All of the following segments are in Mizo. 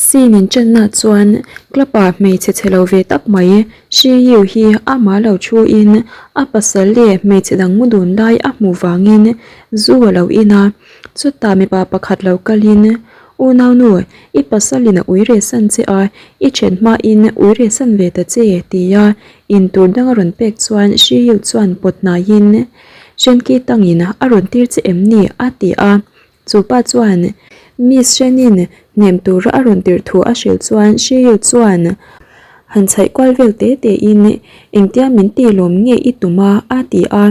Scene in channa chuan club ah hmeichhe chhe lo ve tak mai Shi Yu hi amah lo thu in a pasal leh hmeichhe dang mu dun lai a hmuh vangin zu a lo in a, chutah mipa pakhat lo kalin Unaunu, i pasalin a ui reh san che a, i then hmain ui reh san ve ta che tia intur dang a rawn pek chuan Shi Yu chuan pawt hnaiin Shenki tangin a rawn tir che em ni? a ti a. Chu pa chuan Miss Shenin hnem tura a rawn tirh thu a hrilh chuan Shi Yu chuan han chhaih kual vel te tein engtia min ti lawm nge i tum a? a ti a.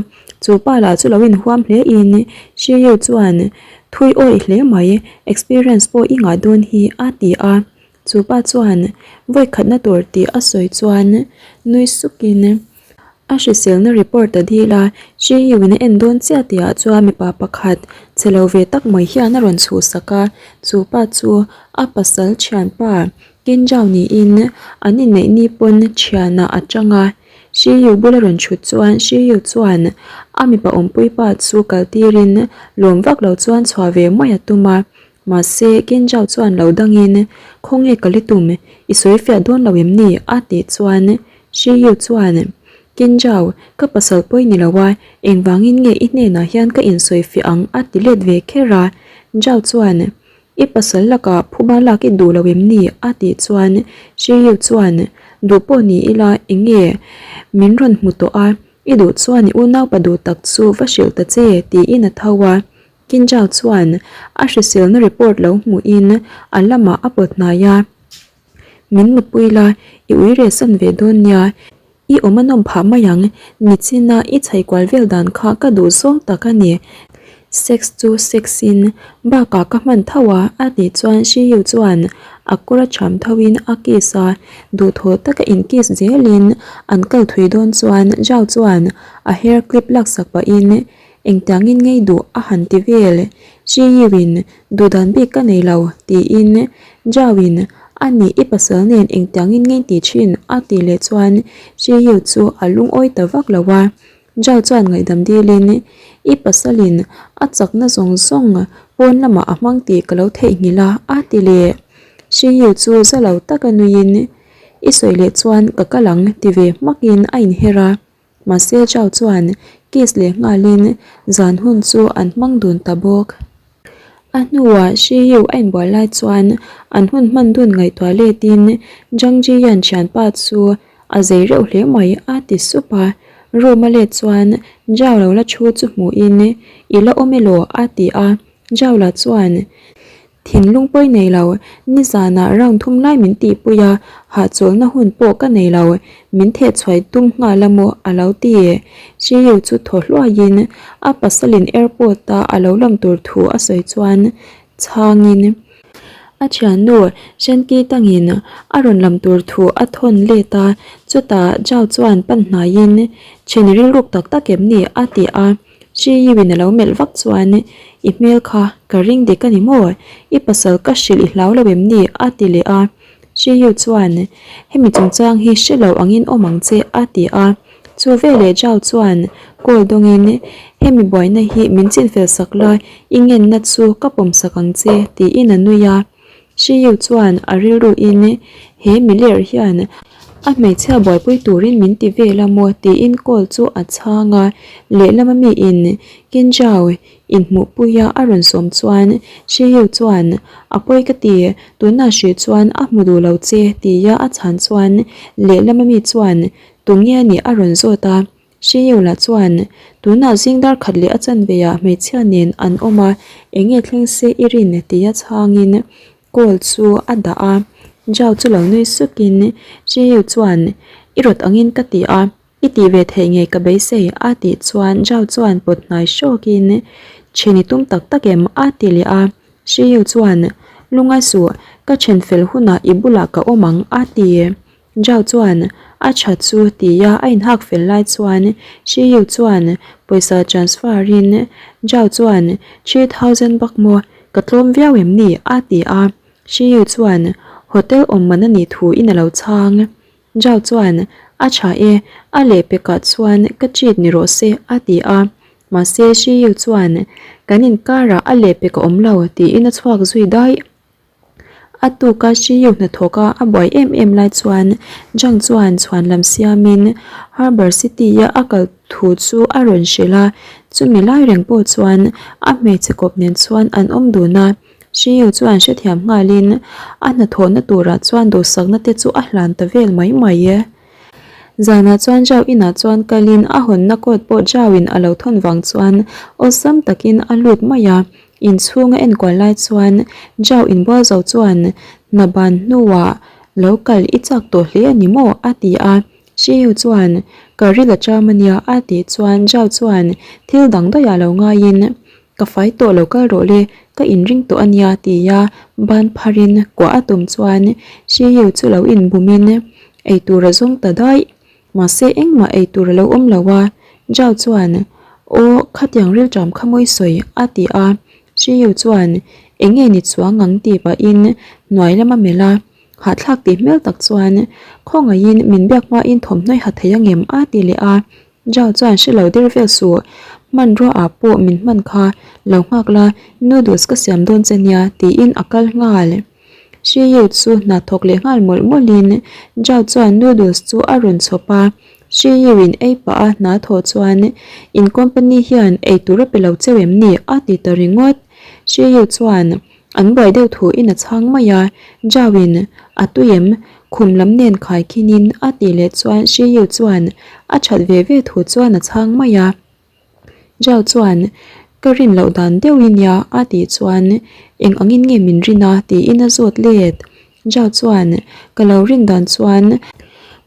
Chu pa lah chu lo inhuam hle in Shi Yu chuan Thui awih hle mai, experience pawh i ngah dawn hi a ti a. Chu pa chuan vawi khatna tur tih a sawi chuan nui sukin a hriselna report a dil a, Shi Yu in a en dawn chiah tihah chuan mipa pakhat che lo ve tak mai hian a rawn chhuhsak a, chu pa chu a pasal thianpa Qin Zhao niin an inneih ni pawn thianah a tang a. Shi Yu bula rawn thut chuan Shi Yu chuan a mipa awmpui pa chu kal tirin lawm vak lo chuan chhuah ve mai a tum a. Mahse, Qin Zhao chuan lo dangin, Khawnge ka li tum, i sawi fiah dawn lo em ni? a tih chuan Shi Yu chuan, Qin Zhao, ka pasal pawi ni lo a, engvangin nge i hnenah hian ka insawi fiah ang? a ti let ve kher a. Zhao chuan, I pasal lakah phuba lak i duh lo em ni? a tih chuan Shi Yu chuan, Duh pawh ni ila eng nge min rawn hmu tawh a, i duh chuan i unaupa duh tak chu va hrilh ta che tiin a tho a. Qin Zhao chuan a hriselna report lo hmuhin a lamah a pawt hnai a, Min mutpui la, i ui reh san ve dawn nia, i awm a nawm phah mai ang, nichina i chhai kual vel dan kha ka duh zawng tak a ni. Sex chu sex in bakah ka hman tho a, a tih chuan Shi Yu chuan a kawr a cham tho in a kiss a, duhthawh taka in kiss zelin an kal thui dawn chuan Zhao chuan a hair clip laksak pahin Engtiangin ngei duh a han ti vel? Shi Yiwin duh dan bik ka nei lo, tiin Zhaoin a nih i pasal nen engtiangin ngei ti thin a tih leh chuan Shi Yiu chu a lungawi ta vak lo a. Zhao chuan ngaihdam dilin i pasalin a chakna zawng zawng pawn lamah a hmang tih ka lo theihnghilh a a ti leh. Shi Yiu chu za lo taka nuiin i sawi leh chuan ka kal ang ti ve hmakin a inher a. Mahse Zhao chuan kiss leh nghalin zan hun chu an hmang dun ta bawk. A hnuah Shi Yu a inbual lai chuan an hun hman dun ngaihtuah letin Zhang Jiyan thianpa chu a zei reuh hle mai a ti sup a. Room a let chuan Zhao lo la thu chu hmuhin I la awm elaw a ti a. Zhao la chuan Thinlung pawi nei lo, nizanah round thum lai min tihpui a, hahchawlhna hun pawh ka nei lo, min thehchhuai tum nghal a maw a lo ti. Shiyu chu thaw hluaiin a pasalin airport a a lo lam tur thu a sawi chuan chhangin a thiannu Shenki tangin a rawn lam tur thu a thawn let a, chutah Zhao chuan pan hnaiin Chheni rilruk tak tak em ni? a ti a. Shi Yiwin a lo melh vak chuan, I hmel kha ka ring dik a ni maw? I pasal ka hrilh i hlau lo em ni? a ti leh a. Shi Yu chuan, Hemi chungchang hi hre lo angin awm ang che a ti a. Chu veleh Zhao chuan call dawngin, Hemi buaina hi min chinfel sak la, i ngenna chu ka pawm sak ang che tiin a nui a. Shi Yu chuan a rilruin, He miler hian a hmeichhia buaipui turin min ti vel a maw tiin call chu a chhang a, lehlama miin Qin Zhao inhmuhpuia a rawn sawm chuan Shi Yu chuan, A pawi ka ti, tunah hrih chuan a hmu duh lo che tia a chhan chuan lehlama mi chuan, Tunge a nih a rawn zawt a. Hriyola chuan, Tunah zing dar khat leh a chanveah hmeichhia nen an awm a, enge thleng se i rin? tia chhangin call chu a dah a. Zhao chu lo nui sukin Hriyo chuan, I rawt angin ka ti a, i tih ve theih ngei ka beisei a tih chuan Zhao chuan pawt hnai hrawkin, Then i tum tak tak em? a ti leh a. Hriyo chuan, Lungai suh, ka then fel hunah i bulah ka awm ang a ti. Zhao chuan a tha chu tia a inhak fel lai chuan Shi Yu chuan pawisa transfer in Zhao chuan 3000 bak maw ka tlawm viau em ni a ti a, Shi Yu chuan hotel awm man a nih thu in a lo chhang. Zhao chuan a tha e, a lehpekah chuan ka cheat ni rawh se a ti a, mahse Shi Yu chuan kan inkarah a lehpek a awm lo tiin a chhuak zui daih. A tuka Shiyu hnathawka a buai em em lai chuan Zhang chuan chhuan lam siamin Harbour City-a a kal thu chu a rawn hrilh a, chumi lai reng pawh chuan a hmeichhe kawp nen chuan an awm dun a. Shiyu chuan hrethiam nghalin a hnathawhna turah chuan duhsakna te chu a hlan ta vel mai mai e. Zanah chuan Zhao inah chuan kalin a hawnna coat pawh Zhao in a lo thawn vang chuan awlsam takin a lut mai a. Inchhung a enkual lai chuan Zhao inbual zo chuan hna ban hnuah lo kal i chak tawh hle a ni maw? a ti a. Shiyu chuan ka ril a cham a nia a tih chuan Zhao chuan thil dang daih ah lo ngaiin ka fai tawh lo kal rawh le ka inring tawh a nia tia ban pharin kuah a tum chuan Shiyu chu lo inbumin eitur a zawng ta daih. Mahse engmah ei tur a lo awm lo a, Zhao chuan, Aw, khatiang rilṭam kha mawi sawi, a ti a. Shiyu chuan, Eng nge ni chuang ang tih pahin hnuai lam a melh a, hahthlak tih hmel tak chuan, Khawngaihin min biak hmain thawmhnaw i ha thei angem? a ti leh a. Zhao chuan hre lo der vel suh, Hmanrua ah pawh min hman kha lo nghak la, noodles ka siam dawn che nia, tiin a kal nghal. Shiyu chu hna thawk leh nghal mawlh mawlhin Zhao chuan noodles chu a rawn chhawp a, Shiyu in ei pah a hna thawh chuan in company hian ei tur a pe lo cheu em ni? a ti ta ringawt. Shiyu chuan an buai deuh thu in a chhang mai a, Zhao in a tui em? Khum lam nen khai khinin a tih leh chuan Shiyu chuan a that ve ve thu chuan a chhang mai a. Zhao chuan, Ka rin loh dan deuh i nia a tih chuan, Eng angin nge min rin a? tiin a zawt let. Zhao chuan, Ka lo rin dan chuan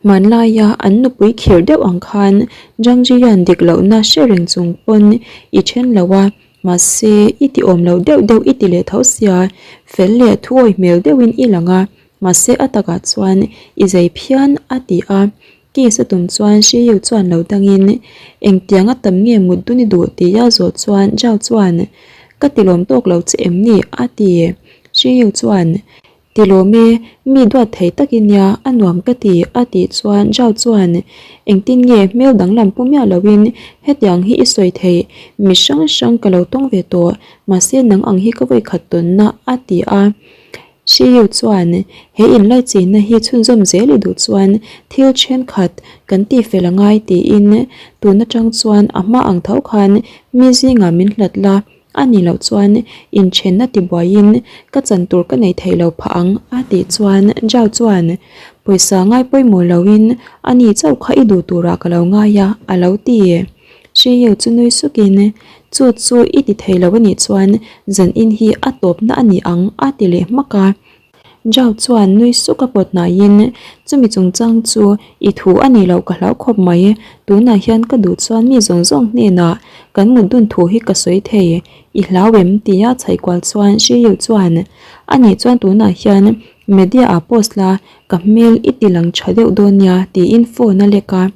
hmanlaia an nupui khirh deuh ang khan Zhang Zhiyan dik lohna hre reng chung pawn i then lo a, mahse i ti awm lo deuh deuh i ti leh tho sia, fel leh thuawi hmel deuhin i lang a, mahse a takah chuan i zei phian a ti a. Case a tum chuan Shiyu chuan lo dangin, Engtiang a tam nge mut dun i duh? tia zawh chuan Zhao chuan, Ka tilawm tawk lo che em ni? a ti. Shiyu chuan, Tilawm e, mi duat thei tak i nia, a nuam ka ti, a tih chuan Zhao chuan, Engtin nge hmel danglam pu miah loin hetiang hi i sawi theih? Mi hrang hrang ka lo tawng ve tawh, mahse nang ang hi ka vawikhat tawnna, a ti a. Shiyu chuan, He inlaichinna hi chhunzawm zel i duh chuan thil thenkhat kan tih fel a ngai tiin tun atang chuan a hma ang tho khan mi zingah min hlat la, a nih loh chuan inthenna tibuaiin ka chan tur ka nei thei lo phah ang a tih chuan Zhao chuan, Pawisa ngai pawimawh loin a ni chauh kha i duh turah ka lo ngai a, a lo ti. Shiyu chu nui sukin, Chu chu i ti thei lo a nih chuan zan in hi a tawpna a ni ang a ti leh hmak a. Zhao chuan nui suk a pawt hnaiin, Chumi chungchang chu i thu a nih loh ka hlau khawp mai, tunah hian ka duh chuan mi zawng zawng hnenah kan mut dun thu hi ka sawi thei, i hlau em? tia chhaih kual chuan Shiyu chuan, A nih chuan tunah hian media ah post la, ka hmel i ti lang tha deuh dawn nia tiin phone a lek a.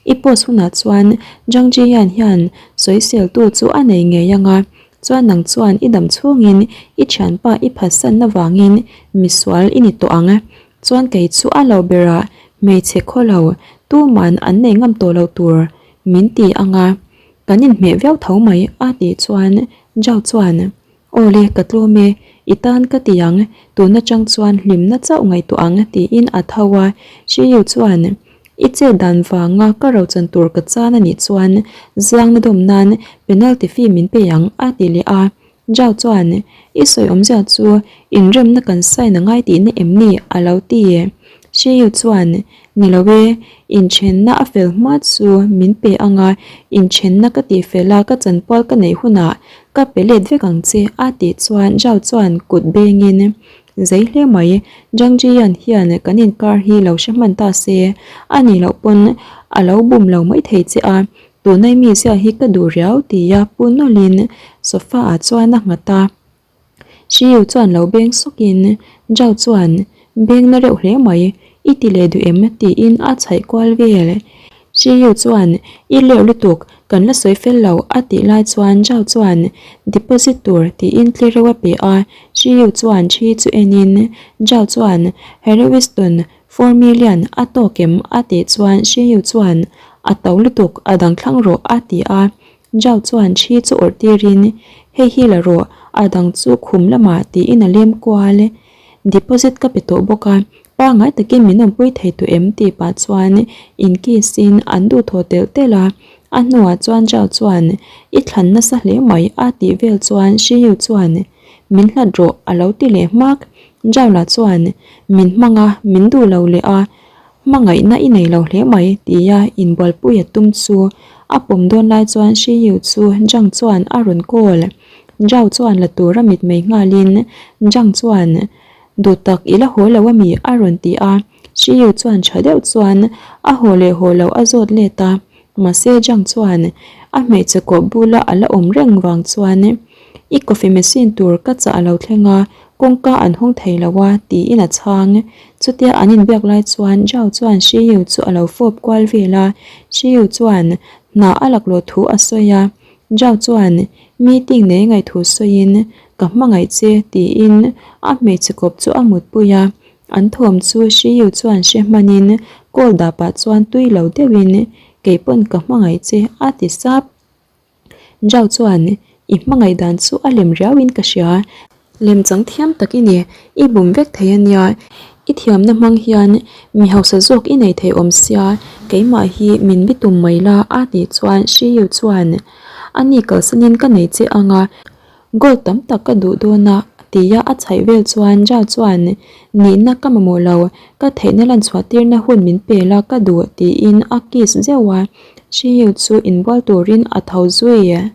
I post hunah chuan Zhang Zhiyan hian sawiseltu chu a nei ngei ang a, chuan nang chuan i dam chhungin i thianpa i phatsanna vangin misual i ni tawh ang. Chuan kei chu a lo berah hmeichhe khaw lo tuman an nei ngam tawh lo tur min ti ang a, kan inhmeh viau tho mai a tih chuan Zhao chuan Aw le, ka tlawm e, i tan ka ti ang, tun atang chuan hlimna chauh ngaihtuah ang tiin a tho a, Shiyu chuan I chet dan vanga ka rochan tur ka chan a nih chuan zangna dawm nan penalty fee min pe ang a ti leh a, Zhao chuan I sawi awmzia chu inremna kan sign a ngai tihna em ni? a lo ti. Shiyu chuan Ni lo e, inthenna a fel hma chu min pe ang a, inthenna ka tih fel a ka chanpual ka neih hunah ka pe let vek ang che a tih chuan Zhao chuan kut bengin zei hle mai, Zhang Zhiyan hian kan inkar hi lo hre hman ta se, a nih loh pawn a lo bum lo mai thei che a, tunai mi zia hi ka duh riau tia pu nawlhin sofa ah chuan a nghat a. Shiyu chuan lo beng sawkin Zhao chuan beng na reuh hle mai, i ti leh duh em? tiin a chhaih kual vel. Shiyu chuan i lerh lutuk, kan la sawi fel lo a tih lai chuan Zhao chuan deposit tur tiin tli reuh a pe a, Shiyu chuan thi chu enin Zhao chuan Harry Winston 4 million a tawk em? a tih chuan Shiyu chuan a to lutuk a dang thlang rawh a ti a, Zhao chuan thi chu awrh tirin, Hei hi la rawh, a dang chu khum lamah tiin a lem kual. Deposit ka pe tawh bawk a, pangngai takin min awmpui thei tawh em tih pah chuan in kiss in an duhthawh telh telh a. A hnuah chuan Zhao chuan I thlan nasa hle mai a tih vel chuan Shiyu chuan Min hlat rawh a lo ti leh hmak. Zhao lah chuan Min hmang a, min duh lo leh a, Hmangaihna i nei lo hle mai tia inbualpui a tum chu a pawm dawn lai chuan Shiyu chu Zhang chuan a rawn call. Zhao chuan la tura mitmei nghalin Zhang chuan Duh tak i la haw lo a mi? a rawn ti a. Shiyu chuan tha deuh chuan a haw leh haw lo a zawt let a. Mahse Zhang chuan a hmeichhe kawh bula a la awm reng vang chuan I coffee machine tur ka chah a lo thleng a, kawngka an hawng thei lo a tiin a chhang. Chutia an inbiak lai chuan Zhao chuan Shiyu chu a lo fawp kual vel a. Shiyu chuan hna a laklawh thu a sawi a. Zhao chuan meeting nei ngaih thu sawiin ka hmangaih che tiin a hmeichhe kawp chu a mutpui a. An thawm chu Shiyu chuan hre hmanin call dah pah chuan tui lo deuhin kei pawn ka hmangaih che a ti sap. Zhao chuan i hmangaih dan chu a lem riauin ka hria. Lem chang thiam tak i ni, i bum vek thei a nia. I thiamna hmang hian mi hausa zawk i nei thei awm sia, keimah hi min bitum mai la a tih chuan Shiyu chuan a ni kalsanin ka nei che ang a, gold tam tak ka duh dawn a tia a chhaih vel chuan Zhao chuan nihna ka mamawh lo, ka theihna lan chhuah tirna hun min pe la ka duh tiin a kiss zeuh a, Shiyu chu inbual turin a tho zui.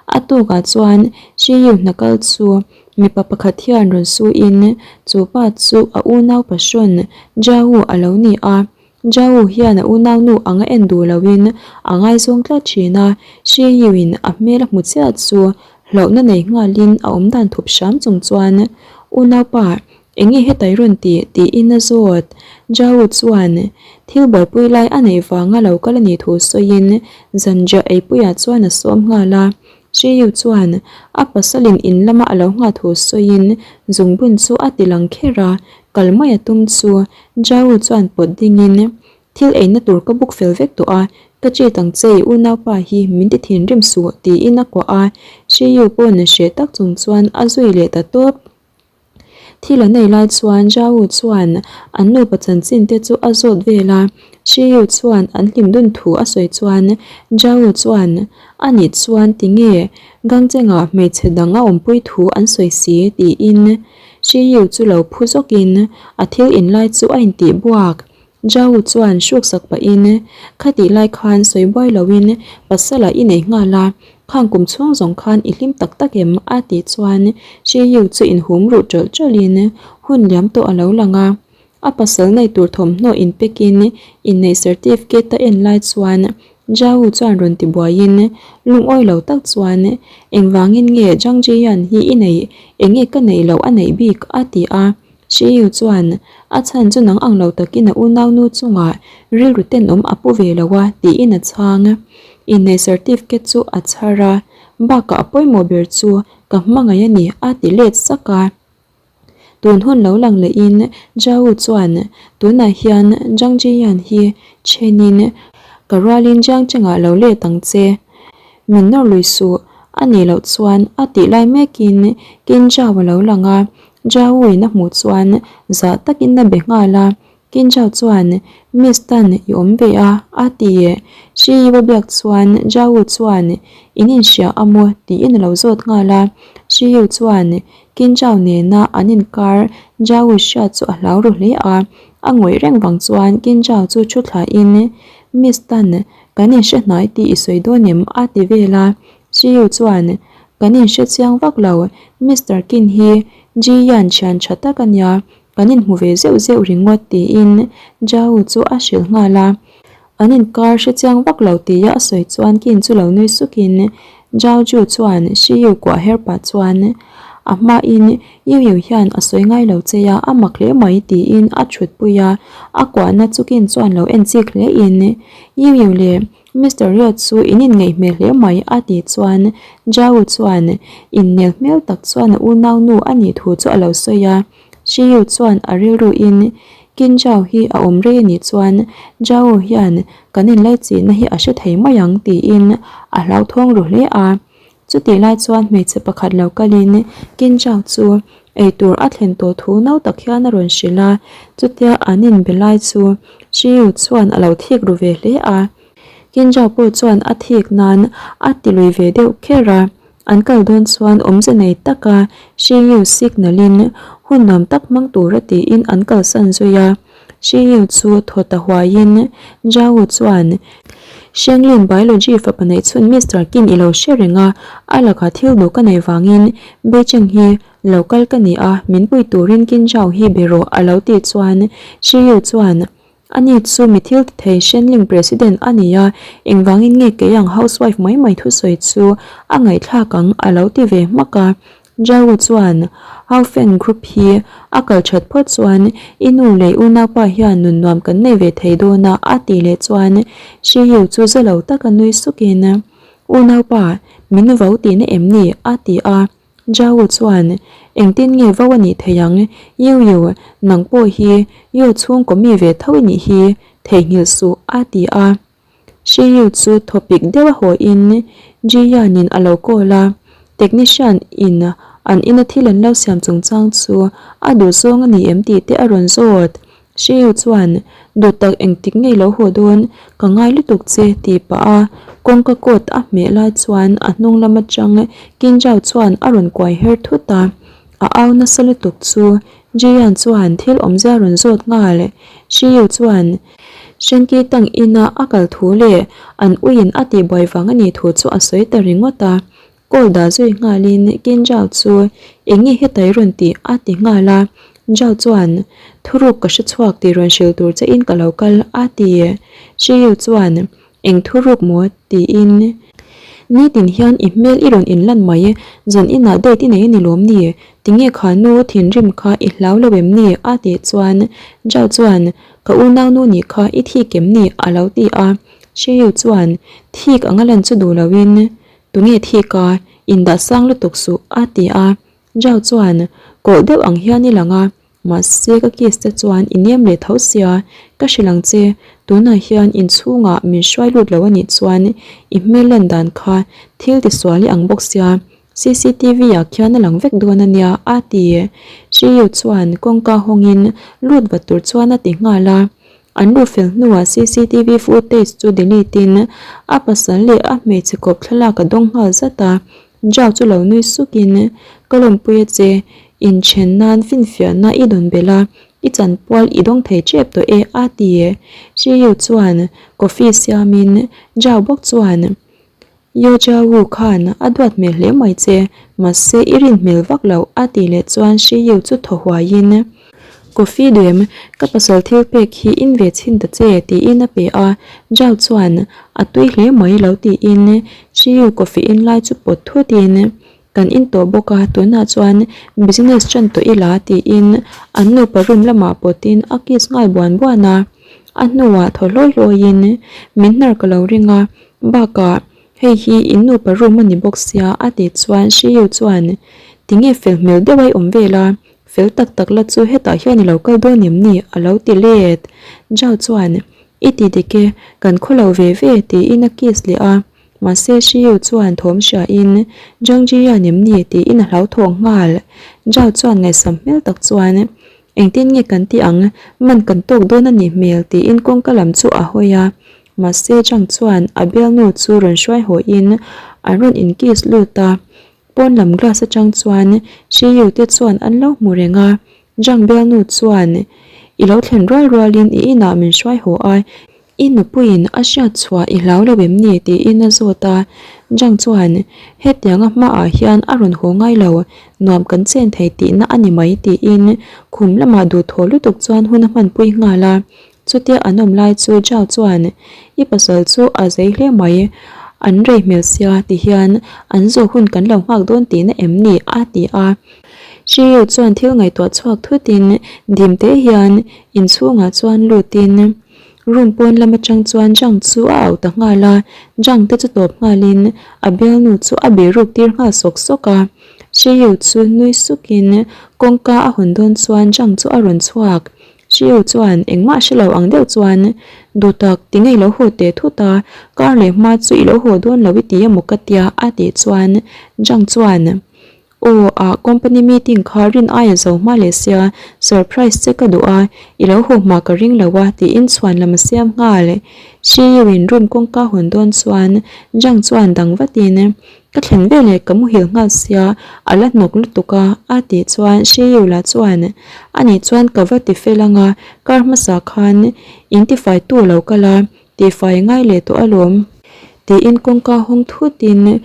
A tukah chuan Shiyu hna kal chu mipa pakhat hian rawn suin chu pa chu a unau pahrawn Jahu a lo ni a. Jahu hian a unaunu ang a en duh loin a ngaizawng tlat thin a, Shiyuin a hmel a hmu chiah chu hlauhna nei nghalin a awm dan thup hram chung chuan Unaupa, eng nge hetai rawn tih? tiin a zawt. Jahu chuan thil buaipui lai a neih vanga lo kal a nih thu sawiin zanriah eipuiah chuan a sawm nghal a. Shiyu chuan a pasalin in lama a lo nghah thu sawiin zungbun chu a ti lang kher a, kal mai a tum chu Jahu chuan pawt dingin Thil eina tur ka buk fel vek tawh a, ka chet ang che i unaupa hi min ti thinrim suh tiin a kuah a, Shiyu pawn hreh tak chung chuan a zui leh ta tawp. Thil an ei lai chuan Zhao chuan an nupa chanchin te chu a zawt vel a, Shiyu chuan an hlim dun thu a sawi chuan Zhao chuan a nih chuan tinge Gangchengah hmeichhe dang a awmpui thu an sawi si tiin Shiyu chu lo phu zawkin a thil in lai chu a intih buak. Zhao chuan hruksak pahin, Khatih lai khan sawi buai loin pasala i nei nghal a, khang kum chhung zawng khan i hlim tak tak em? a tih chuan Shiyu chu inhum ruh ṭawlh ṭawlhin hun liam tawh a lo lang a. A pasal nei tur thawmhnaw inpekin inneih certificate a en lai chuan Zhao chuan rawn ti buaiin lungawi lo tak chuan, Engvangin nge Zhang Jiyan hi i neih? Enge ka neih loh a neih bik? a ti a. Shiyu chuan, A chhan chu nang ang lo takin a unaunu chungah rilru tenawm a pu ve lo a, tiin a chhang. Inneih certificate chu a chhar a, bakah a pawimawh ber chu ka hmangaih a ni, a ti let sak a. Tun hun lo lang lehin Zhao chuan, Tunah hian Zhang Jiyan hi thenin ka rualin Jiang Chengah lo let ang che. Min nawr lui suh, a nih loh chuan a tih lai mekin Qin Zhao a lo lang a, Zhao-in a hmuh chuan zah takin a be nghal a, Qin Zhao chuan, Miss Tan i awm ve a, a ti. Shi Yu a biak chuan Zhao chuan, In inhria a maw? tiin a lo zawt nghal a. Shi Yu chuan Qin Zhao nena an inkar Zhao hriat chu a hlau ru hle a, a ngawih reng vang chuan Qin Zhao chu thu thlain, Miss Tan, kan inhre hnai tih i sawi dawn em? a ti vel a. Shi Yu chuan, Kan inhre chiang vak lo, Mister Kin hi Ji Yan thian tha tak a nia, kan inhmu ve zeuh zeuh ringawt tiin Zhao chu a hrilh nghal a. An inkar hre chiang vak lo tia a sawi chuan Kin chu lo nui sukin Zhao Ju chuan Shi Yu kuah her pah chuan a hmain Yu Yu hian a sawi ngai lo che a, a mak hle mai tiin a thutpui a, a kuahna chu Kin chuan lo en chik hle in Yu Yu leh Mister Riot chu in inngeih hmel hle mai a tih chuan Zhao chuan innel hmel tak chuan a unaunu a nih thu chu a lo sawi a. Shi Yu chuan a rilru in Qin Zhao hi a awm rei a nih chuan Zhao hian kan inlaichihna hi a hre thei mai ang tiin a hlauthawng ru hle a. Chutih lai chuan hmeichhe pakhat lo kalin Qin Zhao chu eitur a thlen tawh thu no tak hian a rawn hrilh a, chutia an inbe lai chu Shi Yu chuan a lo thik ru ve hle a. Qin Zhao pawh chuan a thik nan a ti lui ve deuh kher a, an kal dawn chuan awmze nei taka Shi Yu signal in hun nuam tak hmang tura tiin an kalsan zui a. Shi Yu chu thaw ta huaiin Zhao chuan, Shenglin Biology fapa neih chhun Mister Kin i lo hre reng a, a lakah thil duh ka neih vangin Beicheng hi lo kal ka ni a, min pui turin Kin Zhao hi be rawh a lo tih chuan Shi Yu chuan, Ani chu mi thil ti thei Shenling President a ni a, engvangin nge kei ang housewife mai mai thusawi chu a ngaihthlak ang a lo ti ve hmak a. Zhao chuan, Hao Feng Group hi a kal that phawt chuan i nu leh unaupa hian nun nuam kan nei ve thei dawn a, a tih leh chuan Shi Yu chu za lo taka nui sukin, Unaupa, min vo tihna em ni? a ti a. Zhao chuan, Engtin nge vo a nih theih ang? Yu Yu, nang pawh hi Yu chhungkaw mi ve tho i nih hi, theihnghilh suh, a ti a. Shiyu chu thawpik deuh a haw in Jiyan in a lo call a, technician in an ina thil an lo siam chungchang chu a duh zawng a ni em tih te a rawn zawt. Shiyu chuan duh tak engtik ngei lo haw dawn ka ngai lutuk che tih pah a kawngka coat a hmeh lai chuan a hnung lam atang Kinjao chuan a rawn kuai her thut a, a au nasa lutuk chu Jiyan chuan thil awmzia rawn zawt nghal. Shiyu chuan. Shenki tang ina a kal thu leh an uiin a tihbuai vang a nih thu chu a sawi ta ringawt a. Call dah zui nghalin Kin Zhao chu eng nge heta i rawn tih a ti nghal a. Zhao chuan, Thuruk ka hre chhuak tih rawn hrilh tur che in ka lo kal a ti. Shi Yu chuan, Eng thuruk maw? tiin. Nitin hian i hmel i rawn inlan mai, zan inah date i nei a ni lawm ni? Tinge kha nu thinrim kha i hlau lo em ni? a tih chuan Zhao chuan, Ka unaunu nih kha i thik em ni? a lo ti a. Shiyu chuan, Thik anga lan chu duh loin, tunge thik a, indah sang lutuk suh, a ti a. Zhao chuan, Kawlh deuh ang hian i lang a, mahse ka kiss te chuan i nem leh tho sia, ka hrilh ang che, tunah hian inchhungah min hruai lut lo a nih chuan i hmel lan dan kha thil tisual i ang bawk sia, Cctv ah khian a lang vek dawn a nia a ti. Shiyu chuan kawngka hawngin lut vat tur chuan a ti nghal a. An luh fel hnuah cctv footage chu delete in a pasal leh a hmeichhe kawp thlalak a dawng nghal zat a. Zhao chu lo nui sukin, Ka lawmpui a che, inthen nan finfiahna i dawn belh a, i chanpual i dawng thei tep tawh e a ti. Shiyu chuan coffee siamin Zhao bawk chuan, Yo Jia Wu khan a duat hmel hle mai che, mahse i rin hmel vak loh a tih leh chuan Shi Yu chu thaw huaiin, Coffee duem, ka pasal thil pek hi in ve chhin ta che tiin a pe a, Zhao chuan a tui hle mai lo tiin Shi Yu coffee in lai chu pawt thutin, Kan in tawh bawk a, tunah chuan business ṭan tawh ila tiin an nupa room lamah pawtin a kiss nghal buan buan a, a hnuah thaw hlawi hlawiin min hnar ka lo ring a, bakah hei hi in nupa room a ni bawk sia a tih chuan Shiyu chuan tinge fel hmel deuh a i awm vel a, fel tak tak la chu hetah hian i lo kal dawn em ni a lo ti let. Zhao chuan i ti dik e, kan khaw lo ve ve tiin a kiss leh a. Mahse Shiyu chuan thawm hriain Zhang Jiyan em ni tiin a hlauthawng nghal. Zhao chuan ngaihsam hmel tak chuan Engtin nge kan tih ang, man kan tawk dawn a nih hmel tiin kawngka lam chu a hawi a. Mahse Zhang chuan a bialnu chu rawn hruai hawhin an rawn in kiss lut a. Pawn lam glass atang chuan Shiyu te chuan an lo hmu reng a. Zhang bialnu chuan I lo thlen rual rualin i inah min hruai haw a, I nupuiin a hriat chhuah i hlau lo em ni? tiin a zawt a. Zhang chuan, Hetianga hmaah hian a rawn haw ngai lo, nuam kan chen thei tihna a ni mai tiin khum lamah duhthaw lutuk chuan hun a hmanpui nghal a. Chutia an awm lai chu Zhao chuan, I pasal chu a zei hle mai, an rei hmel sia tihian an zawh hun kan lo nghak dawn tihna em ni? a ti a. Shiyu chuan thil ngaihtuah chhuak thutin dim te hian inchhungah chuan lutin, Room pawn lam atang chuan Zhang chu a auh ta nghal a, Zhang te chu tawp nghalin a bialnu chu a biruk tir nghal sawk sawk a. Shiyu chu nui sukin kawngka a hawn dawn chuan Zhang chu a rawn chhuak. Shiu chuan engmah hre lo ang deuh chuan, Duhtak, tinge i lo haw teh thut a, kar leh hma chu i lo haw dawn lo i ti emaw ka tia a tih chuan Zhang chuan, Aw, ah company meeting kha rin aia zo hma leh sia, surprise che ka duh a, i lo haw hma ka ring lo a tiin chhuan lam a siam nghal. Shiu in room kawngka hawn dawn chuan Zhang chuan dang vatin, Ka thlen veleh ka muhil nghal sia, a la hnawk lutuk a, a tih chuan Shiyu lah chuan, Anih chuan ka va ti fel ang a, kar hmasa khan in tifaitu a lo kal a, tifai ngai leh tawh alawm, tiin kawngka hawng thutin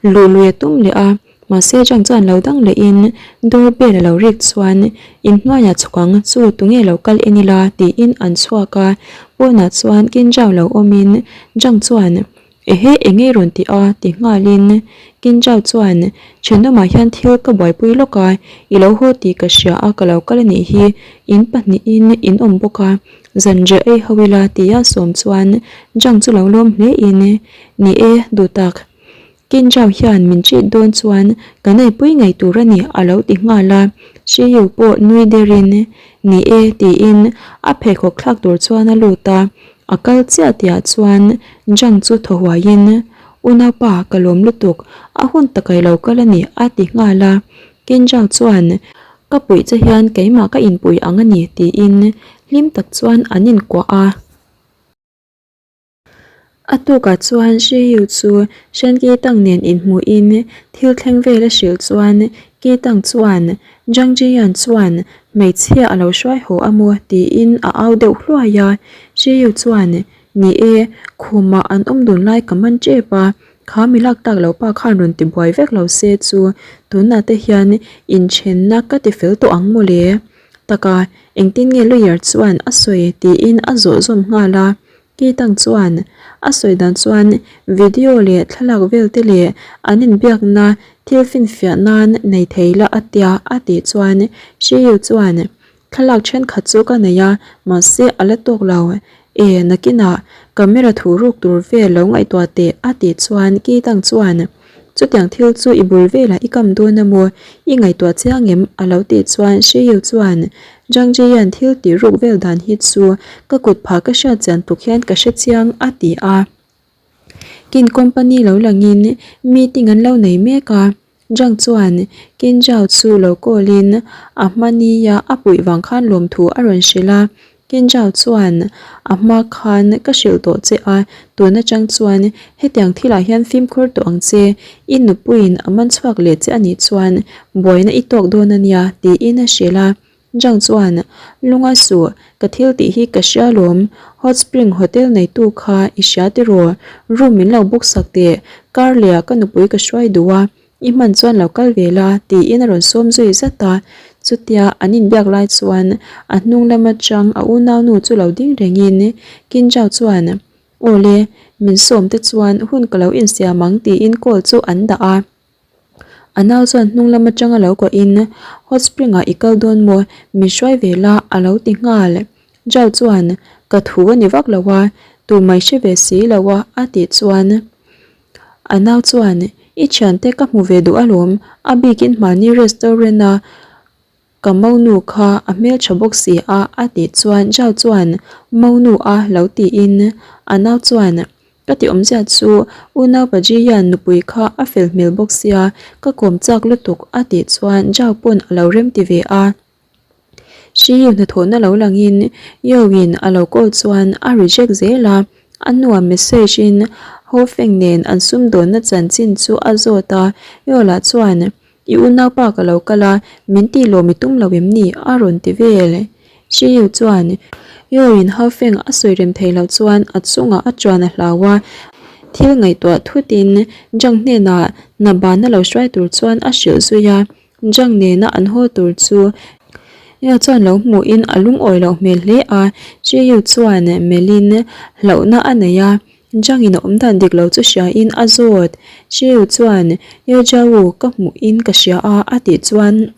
luh lui a tum leh a, mahse Zhang chuan lo dang lehin door bell a lo rik chuan inhnuaiah chhuk ang chu tunge lo kal en ila tiin an chhuak a, pawnah chuan Kinjao lo awmin Zhang chuan Ehe eng nge rawn ti a? ti nghalin Kinjao chuan Thenawmah hian thil ka buaipui lawk a, i lo haw tih ka hria a ka lo kal a nih hi, in pahnihin in awm bawk a, zanriah ei ho ila tia sawm chuan Zhang chu lo lawm hle in, Ni e, duh tak. Kinjao hian min cheat dawn chuan kan eipui ngei tur a ni a lo ti nghal a, Shiyu pawh nui derin, Ni e tiin a pheikhawk thlak tur chuan a lut a, A kal chiah tihah chuan Zhang chu thaw huaiin, Unaupa, ka lawm lutuk, a hun taka i lo kal a ni, a ti nghal a. Ken Zhang chuan, Ka puih che hian keimah ka inpui ang a ni, tiin hlim tak chuan an inkuah a. A tukah chuan Shi Yu chu Shen Ki Tang nen inhmuhin thil thleng vel a hrilh chuan Ki Tang chuan Zhang Jiyan chuan Hmeichhia a lo hruai haw a maw? tiin a au deuh hluai a. Shiyu chuan, Ni e, khumah an awm dun lai ka man tep a, kha mi lak tak lo pa khan rawn ti buai vek lo se chu tunah te hian inthenna ka ti fel tawh ang mawle. Taka, engtin nge lawyer chuan a sawi? tiin a zawh zawm nghal a. Keitang chuan a sawi dan chuan video leh thlalak vel te leh an inbiakna thil finfiah nan nei thei la a tia a tih chuan Shiyu chuan thlalak thenkhat chu ka nei a mahse a la tawk lo e nakinah camera thu ruk tur vel lo ngaihtuah teh a tih chuan Keitang chuan Chutiang thil chu i bul velah i kam dawn a maw? I ngaihtuah chiang em? A lo tih chuan Shiyu chuan Zhang Jian thil tih ruk vel dan hi chu ka kut phah ka hriat chian tluk hian ka hre chiang a ti a. Kin company lo langin meeting an lo nei mek a, Zhang chuan Kin Zhao chu lo call in a hma nia a puih vang khan lawmthu a rawn hrilh a. Kin Zhao chuan a hma khan ka hrilh tawh che a, tun atang chuan hetiang thilah hian fimkhur tawh ang che, i nupuiin a man chhuak leh che anih chuan buaina i tawk dawn ania tiin a hrilh a. Zhang chuan, Lunga suh, ka thil tih hi ka hria lawm, Hot Spring Hotel neitu kha i hria tiraw, room min lo book sak teh, kar lehah ka nupui ka hruai duh a, I hman chuan lo kal ve la, tiin a rawn sawm zui zat a. Chutia an inbiak lai chuan a hnung lam atang a unaunu chu lo ding rengin Kinjao chuan, Aw le, min sawm te chuan hun ka lo insiam ang tiin call chu an dah a. A nau chuan hnung lam atanga lo kawhin, Hot Spring ah i kal dawn maw? Min hruai ve la a lo ti nghal. Jao chuan, Ka thu a ni vak lo a, tumah i hre ve si lo a a tih chuan. A nau chuan, I thiante ka hmu ve duh alawm, a bikin hmani restaurant a ka monu kha a hmeltha bawk si a a tih chuan Zhao chuan monu a lo tiin a nau chuan, Ka ti awmzia chu unau Paji hian nupui kha a fel hmel bawk sia, ka kawm chak lutuk a tih chuan Zhao pawn a lo remti ve a. Hriu hnathawhna lo langin Yeo-in a lo call chuan a reject zel a, a hnuah message in Ho Feng nen an sumdawnna chanchin chu a zawt a, Yeo lah chuan I unaupa ka lo kal a, min tih lawm i tum lo em ni? a rawn ti vel. Hriu chuan Yeo-in Ho Feng a sawi rem thei loh chuan a chungah a chuan a hlau a, thil ngaihtuah thutin Zhang hnenah hna bana lo hruai tur chuan a hrilh zui a. Jang nena an haw tur chu Yeo chuan lo hmuhin a lungawi loh hmel hle a, Chiyu chuan melhin hlauhna a nei a, Jangin a awm dan dik lo chu hriain a zawt. Chiyu chuan Yeo Jiao ka hmuhin ka hria a a tih chuan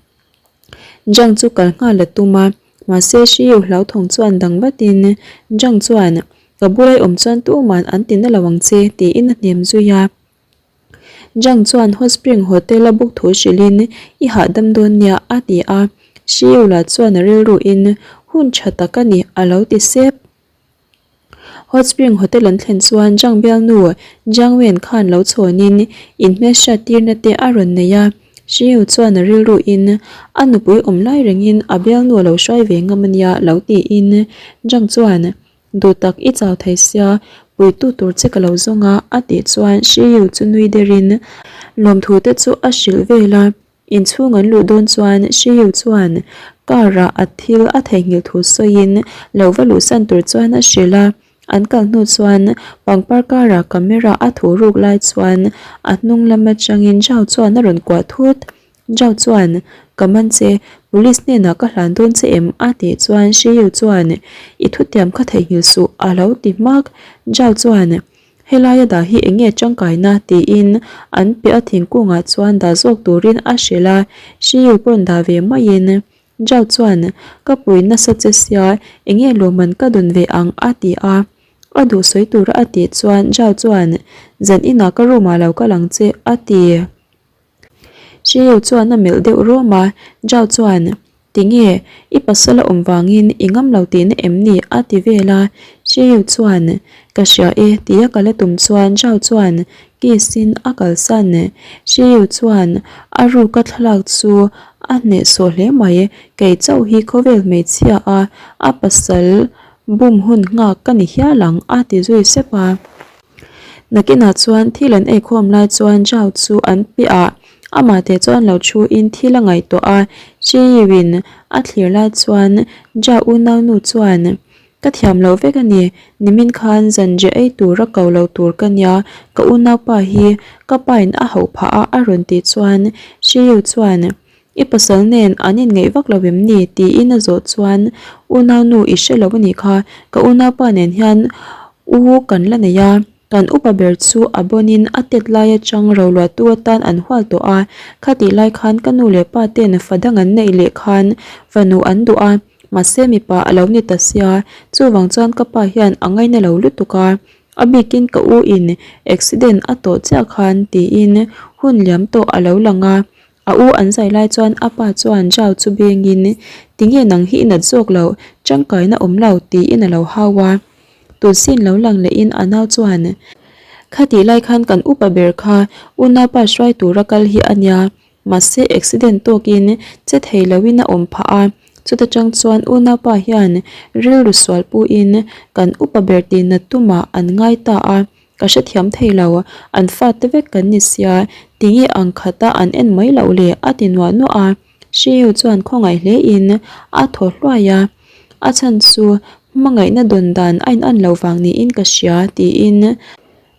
Jang chu kal nghal a tum a, mahse Chiyu hlauthawng chuan dang vatin Jang chuan ka bula i awm chuan tuman an ti na lo ang che tiin a hnem zui a. Zhang chuan Hot Spring Hotel a buk thu hrilhin i hahdam dawn nia a ti a. Shiu lah chuan a rilru in hun tha tak a ni a lo ti sep. Hot Spring Hotel an thlen chuan Zhang bialnu Zhang Wen khan lo chhawnin inhmelhriat tirna te a rawn nei a. Shiu chuan a rilru in a nupui awm lai rengin a bialnu a lo hruai ve ngam a nia lo tiin Zhang chuan Duh tak i chau thei sia, puitu tur che ka lo zawng a, a tih chuan Shiyu chu nui derin lawmthu te chu a hrilh vel a. Inchhung an luh dawn chuan Shiyu chuan car ah a thil a theihnghilh thu sawiin lo va luhsan tur chuan a hrilh a. An kal hnu chuan pangpar car ah camera a thu ruk lai chuan a hnung lam atangin Zhao chuan a rawn kuah thut. Zhao chuan, Ka man che, police hnenah ka hlan dawn che em? a tih chuan Shiyu chuan, I thutiam kha theihnghilh suh a lo ti hmak. Zhao chuan, Helaia dah hi eng nge tangkaina? tiin an piah a thingkungah chuan dah zawk turin a hrilh a, Shiyu pawn dah ve maiin Zhao chuan, Ka pui nasa che sia, eng nge lawmman ka dawn ve ang? a ti a. A duh sawi tura a tih chuan Zhao chuan, Zan inah ka room ah lo kal ang che, a ti. Shiyu chuan a melh deuh rawm a, Zhao chuan, Tinge, i pasal a awm vangin i ngam lo tihna em ni? a ti vel a. Shiyu chuan, Ka hria e, tia ka la tum chuan Zhao chuan kiss in a kalsan. Shiyu chuan a ruka thlalak chu a hnehsawh hle mai, kei chauh hi khawvel hmeichhia a a pasal bum hun nghak ka ni hial ang a ti zui sep a. Nakinah chuan thil an eikhawm lai chuan Zhao chu an piah a, amah teh chuan lo thu in thil a ngaihtuah a, Chi Yu-in a thlir lai chuan Zhao unaunu chuan, Ka thiam loh vek a ni, nimin khan zanriah ei tur a ko lo tur ka nia, ka unaupa hi ka pain a hauh phah a a rawn tih chuan Chi Yu chuan, I pasal nen an inngeih vak lo em ni? tiin a zawh chuan, Unaunu i hre lo a nih kha, ka unaupa nen hian u kan la nei a, kan upa ber chu a bawnin a tet lai atang roluahtu atan an hual tawh a, khatih lai khan ka nu leh pa ten fa dang an neih leh khan fanu an duh a, mahse mipa a lo ni ta sia, chuvang chuan ka pa hian a ngaina lo lutuk a, a bikin ka u in accident a tawh chiah khan tiin hun liam tawh a lo lang a. A u an zai lai chuan a pa chuan Zhao chu bengin, Tinge nang hi i nat zawk loh, tangkaina awm lo, tiin a lo hau a. Tunsin lo lang lehin a nau chuan, Khatih lai khan kan upa ber kha unaupa hruai tura kal hi a nia, mahse accident tawkin che thei loin a awm phah a, chuta tang chuan unaupa hian rilru sual puin kan upa ber tihnat tumah an ngai ta a, Ka hrethiam thei lo, an fate vek kan ni sia, tinge ang khata an en mai loh le a ti nuah nuah a, Shiyu chuan khawngaih hle in a thaw hluai a, a chhan chu hmangaihna dawn dan a in an lo vang niin ka hria tiin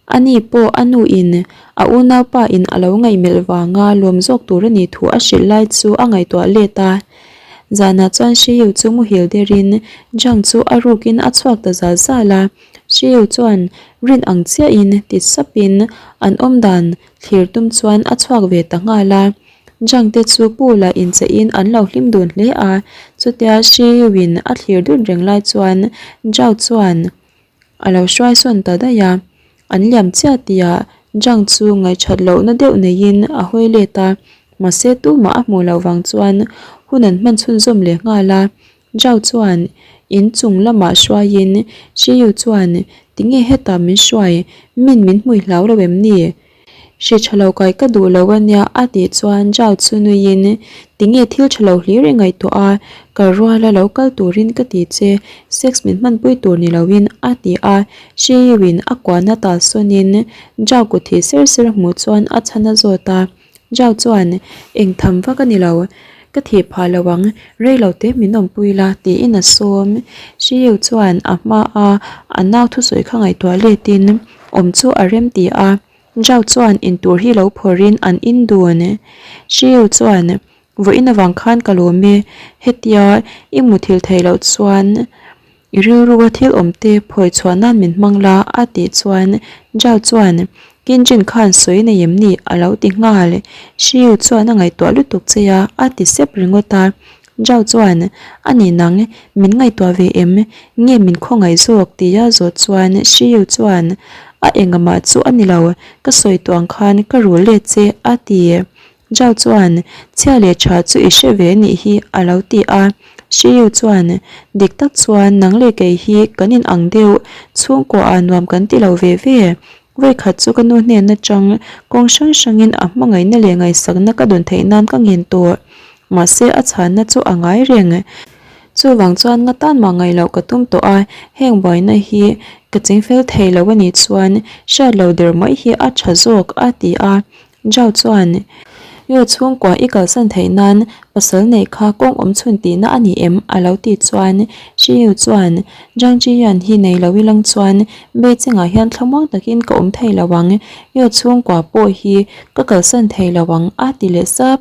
ani pawh a nu in a unaupa in a lo ngaihmelh vanga lawm zawk tur a nih thu a hrilh lai chu a ngaihtuah let a, zanah chuan Shiyu chu muhil derin Zhang chu a rukin a chhuak ta zal zal a. Shiu chuan rin ang chiahin ti sapin an awm dan thlir tum chuan a chhuak ve ta nghal a. Zhang te chu pool ah incheihin an lo hlim dun hle a, chutia Shiu-in a thlir dun reng lai chuan Zhao chuan a lo hruai sawn ta daih a. An liam chiah tihah Zhang chu ngaihṭhat lohna deuh neiin a hawi let a, mahse tumah a hmuh loh vang chuan hun an hman chhunzawm leh nghal a. Zhao chuan in chung lamah hruaiin Shiyu chuan Tinge hetah min hruai, min min hmui hlau lo em ni? Hri tha lo kai ka duh lo a nia a tih chuan Zhao chu nuiin Tinge thil tha lo hlir i ngaihtuah a, ka ruala lo kal turin ka ti che, sex min hmanpui tur ni loin a ti a, Shiyu in a kuahna talsawnin Zhao kut thih ser ser a hmuh chuan a chhan a zawt a. Zhao chuan, Eng tham vak a ni lo, ka thih phah lo ang, rei lo te min awmpui la, tiin a sawm. Shiyu chuan a hma a a nau thusawi kha ngaihtuah letin awm chu a rem ti a. Zhao chuan intur hi lo phawrhin an in dun. Shiyu chuan, Vawiin avang khan ka lawm e, hetia i muthilh theih loh chuan I rilrua thil awm te phawi chhuah nan min hmang la a tih chuan Zhao chuan Kinjin khan sawi nei em ni a lo ti nghal. Shiyu chuan a ngaihtuah lutuk che a a ti sep ringawt a. Zhao chuan A ni nang, min ngaihtuah ve em? Nge min khawngaih zawk? tia zawh chuan Shiyu chuan A engamah chu a ni lo, ka sawi tuang khan ka rul let che a ti. Zhao chuan, Chhia leh tha chu i hre ve nih hi, a lo ti a. Shiyu chuan, Dik tak chuan nang leh kei hi kan in ang deuh, chhungkua ah nuam kan ti lo ve ve. Vawikhat chu ka nu hnen atang kawng hrang hrangin a hmangaihna leh ngaihsakna ka dawn theih nan ka ngen tawh. Mahse a chhanna chu a ngai reng. Chuvang chuan nga tan mah ngaih loh ka tum tawh a, heng buaina hi ka chingfel thei lo a nih chuan hriat lo der mai hi a tha zawk a ti a. Zhao chuan, Yo chhungkua i kalsan theih nan pasal neih kha kawng awm chhun tihna a ni em? a lo ti chuan Shi Yu chuan, Zhang Zhiyan hi nei lo ilang chuan Beijing-ah hian thlamuang takin ka awm thei lo ang, Yo chhungkua pawh hi ka kalsan thei lo ang a ti leh sap.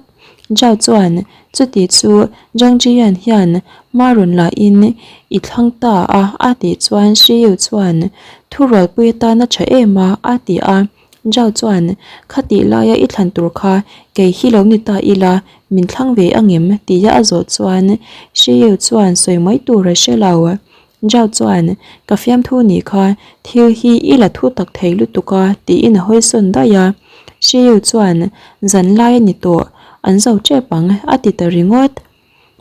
Zhao chuan, Chuti chu Zhang Zhiyan hian hma rawn la in i thlang ta a a tih chuan Shi Yu chuan, Thurualpui atana tha em a a ti a. Zhao chuan, Khatih laia i thlan tur kha kei hi lo ni ta ila, min thlang ve angem? tia a zawh chuan Shi Yu chuan sawi mai tur a hre lo. Zhao chuan, Ka fiamthu nih kha, thil hi i la thu tak thei lutuk a, tiin a hawi sawn daih a. Shi Yu chuan, Zan lai a ni tawh, an zo tep ang, a ti ta ringawt.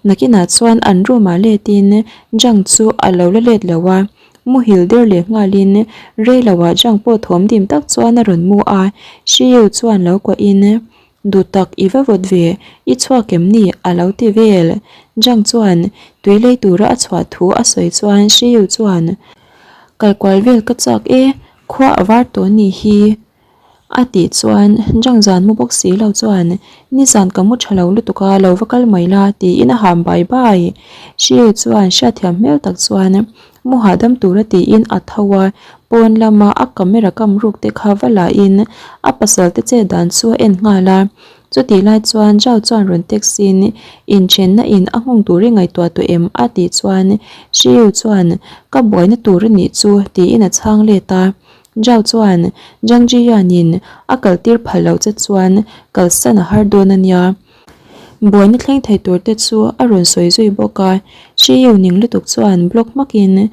Nakinah chuan an room ah letin Jang chu a lo la let lo a, muhil der leh nghalin rei lo ah Jang pawh thawm dim tak chuan a rawn mu a, Shiyu chuan lo kuahin Duhtak i va vawt ve, i chhuak em ni? a lo ti vel. Jang chuan tui lei tura a chhuah thu a sawi chuan Shiyu chuan Kal kual vel ka chak e, khua a var tawh nih hi. A tih chuan Zhang zan mu bawk si lo chuan nizan ka mu tha lo lutuk a lo va kal mai la tiin a ham bai bai. Hriu chuan hriatthiam hmel tak chuan mu hahdam tura tiin a tho a, pawn lama a camera kam ruk te kha va la in a pasal te chet dan chu a en nghal a. Chutih lai chuan Zhao chuan rawn text in inthenna in a nghawng tur i ngaihtuah tawh em a tih chuan Hriu chuan ka buaina tur a nih chu tiin a chhang let a. Zhao chuan Zhang Zhiyan-in a kaltir phal loh che chuan kalsan a har dawn a nia. Buaina thleng thei tur te chu a rawn sawi zui bawk a, Shi Yu ning lutuk chuan block hmakin,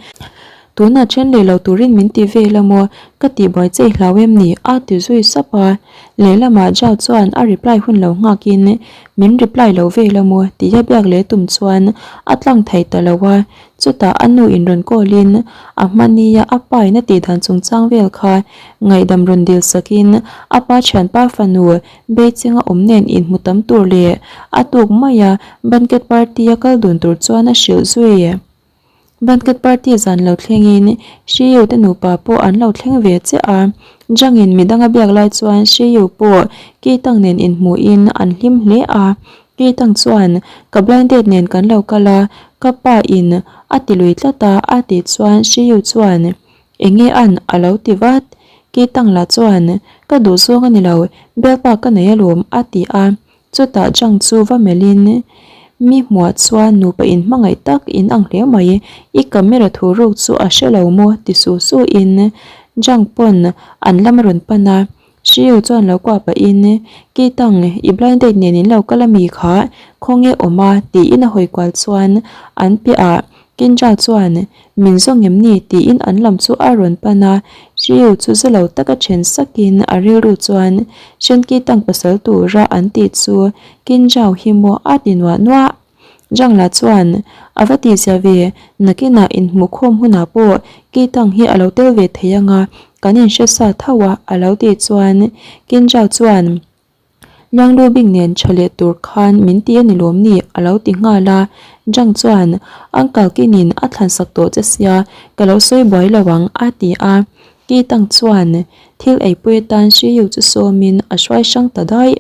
Tunah then leh lo turin min ti vel a maw? Ka tihbuai che i hlau em ni? a ti zui sap a. Lehlamah Zhao chuan a reply hun lo nghakin, Min reply lo vel a maw? tia biak leh tum chuan a tlang thei ta lo a. Chutah a nu in rawn call in a hmania a pa in a tih dan chungchang vel kha ngaihdam rawn dil sak in a pa thianpa fanu Beichinga awm nen inhmu tam tur leh a tuk mai a banquet party a kal dun tur chuan a hrilh zui. Banquet party zan lo thleng in Shiyu te nupa pawh an lo thleng ve chiah a, Zhang in midang a biak lai chuan Shiyu pawh Kitang nen inhmu in an hlim hle a, Keitang chuan, Ka blind date nen kan lo kal a, ka pa in a ti lui tlat a, a tih chuan Shiyu chuan, Enge an? a lo ti vat. Keitang lah chuan, Ka duh zawng a ni lo, bialpa ka nei alawm, a ti a. Chutah Zhang chu va melhin, Mi hmuah chuan nupa in hmangaih tak in ang hle mai, i camera thu ruk chu a hre lo maw? ti su su in Zhang pawn an lam a rawn pan a. Hriu chuan lo kuah pahin, Kitang, i blind date nen in lo kal a mi kha, khawnge awm a? tiin a hawi kual chuan an piahah Kinja chuan, Min zawng em ni? tiin an lam chu a rawn pan a. Hriu chu za lo taka then sakin a rilru chuan, Shen Kitang pasal tura an tih chu Kinjao hi maw a ti nuah nuah. Jangla chuan, A va tihzia ve, nakinah inhmuhkhawm hunah pawh Kitang hi a lo tel ve thei anga, kan inhre sa tho a, a lo tih chuan Kinjao chuan, Lianglu bik nen tha leh tur khan min ti a ni lawm ni? a lo ti nghal a. Jang chuan, Uncle Kinin a thlansak tawh che sia, ka lo sawi buai lo ang, a ti a. Kitang chuan thil eipui atan Shiyu chu sawmin a hruai hrang ta daih.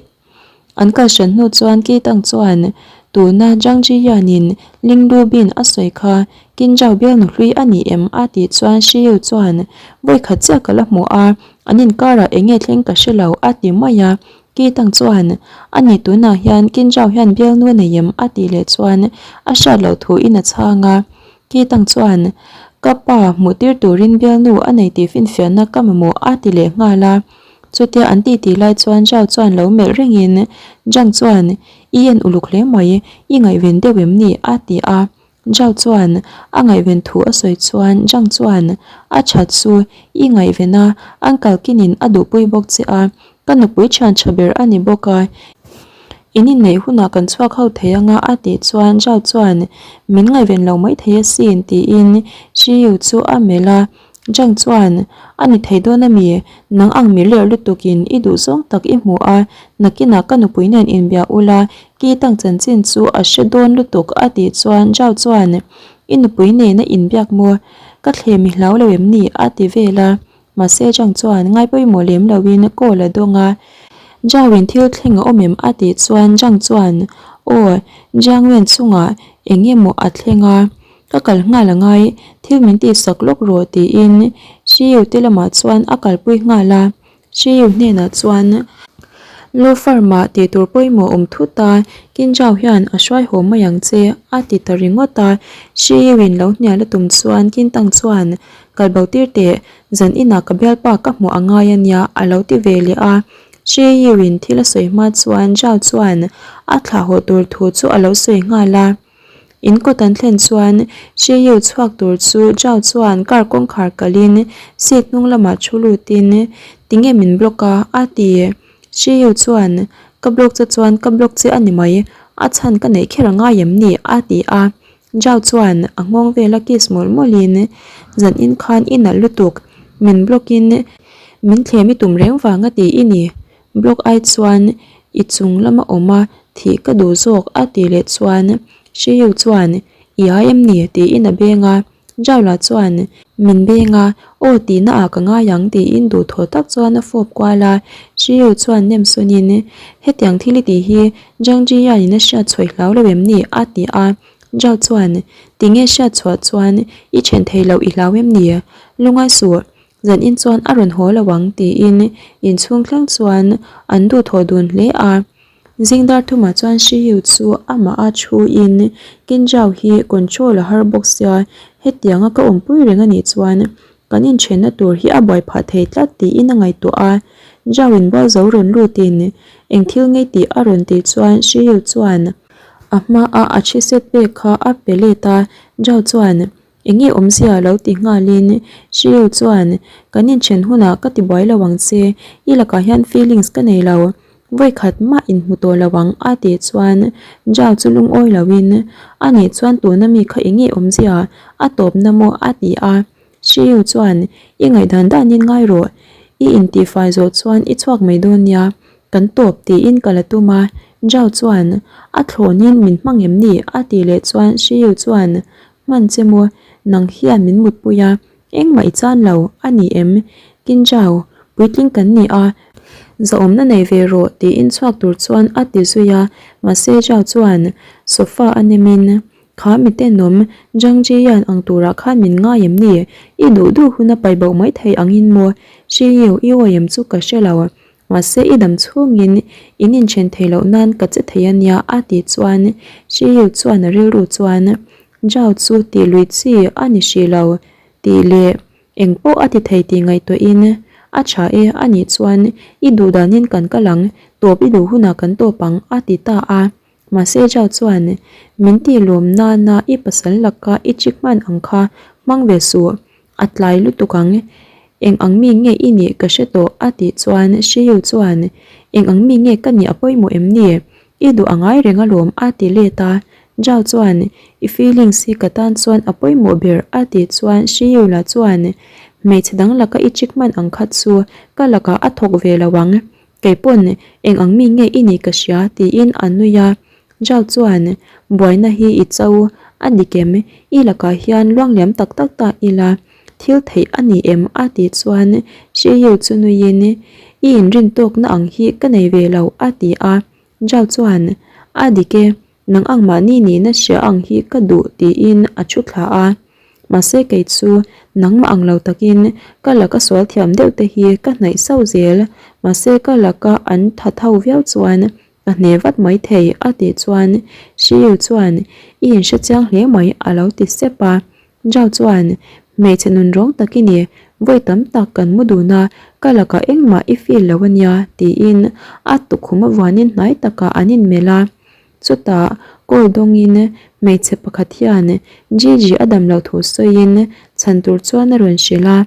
An kal hran hnu chuan Kitang chuan tuna Zhang Zhiyan-in Ling Lubin a sawi kha Kinzhao bialnu hlui a ni em a tih chuan Shi Yu chuan vawi khat chiah ka la hmu a, an inkarah eng nge thleng ka hre lo a ti mai a. Kitang chuan a ni tunah hian Kinzhao hian bialnu a nei em a tih leh chuan a hriat loh thuin a chhang a. Kitang chuan ka pa hmuh tir turin bialnu a nei tih finfiahna ka mamawh a ti leh nghal a. Chutia an titi lai chuan Zhao chuan lo melh rengin Zhang chuan, I en uluk hle mai, i ngaihven deuh em ni? a ti a. Zhao chuan a ngaihven thu a sawi chuan Zhang chuan, A that chu, i ngaihven a, Uncle Kinin a duhpui bawk che a, ka nupui thian tha ber a ni bawk a. In inneih hunah kan chhuak ho thei anga a tih chuan Zhao chuan min ngaihven lo mai thei asin tiin Shi Yu chu a melh a. Zhang chuan a ni thei dawn ami? Nang ang mi ler lutukin i duh zawng tak i hmu a, nakinah ka nupui nen inbia ula ki tang chanchin chu a hre dawn lutuk a tih chuan Zhao chuan i nupui nena inbiak maw? Ka thlem i hlau lo em ni? a ti vel a. Mahse Zhang chuan ngai pawimawh lem loin call a dawng a, Zhao-in thil thleng a awm em a tih chuan Zhang chuan Aw, Jiang Wen chungah eng emaw a thleng a, ka kal nghal a ngai, thil min tihsak lawk rawh tiin Shi Yu te lamah chuan a kalpui nghal a, Shi Yu hnenah chuan Law firm-ah tih tur pawimawh awm thut a, Qin Zhao hian a hruai haw mai ang che a ti ta ringawt a, Shi Yu-in lo hnial a tum chuan Qin Tang chuan Kal bo tir teh, zan inah ka bialpa ka hmuh a ngai a nia a lo ti ve leh a. Shi Yu-in thil a sawi hma chuan Zhao chuan a thlah haw tur thu chu a lo sawi nghal a. In kawt an thlen chuan Shi Yu chhuak tur chu Zhao chuan car kawngkhar kalin seat hnung lamah thu lutin Tinge min block a? a ti. Shi Yu chuan Ka block che chuan ka block che a ni mai, a chhan ka neih kher a ngai em ni? a ti a. Zhao chuan a nghawng vela kiss mawlh mawlhin zan in khan i nalh lutuk, min block in min thlem i tum reng vang a ti i ni. Block ai chuan i chung lama awm a thih ka duh zawk a tih leh chuan Shi Yu chuan i ai em ni tiin a beng a, Zhao lah chuan min beng a aw tihna ah ka ngai ang tiin duhthawh tak chuan a fawp kual a, Shi Yu chuan nem sawn in hetiang thil i tih hi Zhang Ji Yan in a hriat chhuah i hlau lo em ni a ti a, Zhao chuan tinge hriat chhuah chuan i then thei loh i hlau em ni? Lungai suh Zan in chuan a rawn haw lo ang tiin inchhung thleng chuan an duhthawh dun hle a. Zing dar thumah chuan Shi Yu chu amah a thu in Qin Zhao hi control a har bawk sia, hetianga ka awmpui reng a nih chuan kan inthenna tur hi a buai phah thei tlat tiin a ngaihtuah a. Zhao in bual zo rawn lutin eng thil ngei tih a rawn tih chuan Shi Yu chuan a hmaa a thi set pek kha a pe let a, Zhao chuan Enge awmzia lo ti nghalin Shiu chuan kan inthen hunah ka ti buai lo ang che, i lakah hian feelings ka nei lo, vawikhat mah inhmu tawh lo ang a tih chuan Zhao chu lungawi loin a nih chuan tuna mi kha enge awmzia a tawpna maw a ti a, Shiu chuan i ngaihdan danin ngai rawh, i intihfai zawh chuan i chhuak mai dawn nia, kan tawp tiin ka la tum a, Zhao chuan a thlawnin min hmang em ni a tih leh chuan Shiu chuan Hman che maw, nang hian min mutpui a, engmah i chan lo, a ni em? Kinjau, puitling kan ni a, zahawmna nei ve rawh tiin chhuak tur chuan a ti zui a, mahse Zhao chuan sofa a nemin, Kha mi tenawm, Zhang Jiyan ang turah khan min ngai em ni? I duh duh hun a pai boh mai thei angin maw? Shi Yu, i awi em chu ka hre lo. Mahse i dam chhungin in inthen thei loh nan ka che thei a nia a tih chuan Shi Yu chuan a rilru chuan Zhao chu tih lui chi a ni hrih lo tih leh eng pawh a ti thei tih ngaihtuahin a tha e a nih chuan i duh danin kan kal ang, tawp i duh hunah kan tawp ang a ti ta a. Mahse Zhao chuan min tih lawm nana i pasal laka i chik hman ang kha hmang ve suh. A tlai lutuk ang, eng ang mi nge i nih ka hre tawh a tih chuan Shi Yu chuan eng ang mi nge ka nih a pawimawh em ni? I duh a ngai reng alawm a ti let a, Zhao chuan i feelings hi ka tan chuan a pawimawh ber a tih chuan Shi Yu lah chuan hmeichhe dang laka i chik hman ang kha chu ka lakah a thawk ve lo ang, kei pawn eng ang mi nge i nih ka hria tiin a nui a. Zhao chuan, Buaina hi i cho a dik em? I lakah hian luangliam tak tak ta ila, thil theih a ni em? a tih chuan Shi Yu chu nuiin, I inrin tawkna ang hi ka nei ve lo a ti a. Zhao chuan, A dik e, nang ang mahni nihna hria ang hi ka duh tiin a thu thla a. Mahse kei chu nangmah ang lo takin ka laka sual thiam deuh te hi ka hnaih sauh zel. Mahse ka laka an tha tho viau chuan Ka hne vat mai thei a tih chuan Shi Yu chuan I inhre chiang hle mai a lo ti sep a. Zhao chuan Hmeichhe nun rawng tak i ni, vawi tam tak kan mu dun a, ka lakah engmah i feel lo a nia tiin a tukhum avuanin hnai takah an inmelh a. Chutah call dawngin hmeichhe pakhat hian Gigi a dam loh thu sawiin chhan tur chuan a rawn hrilh a.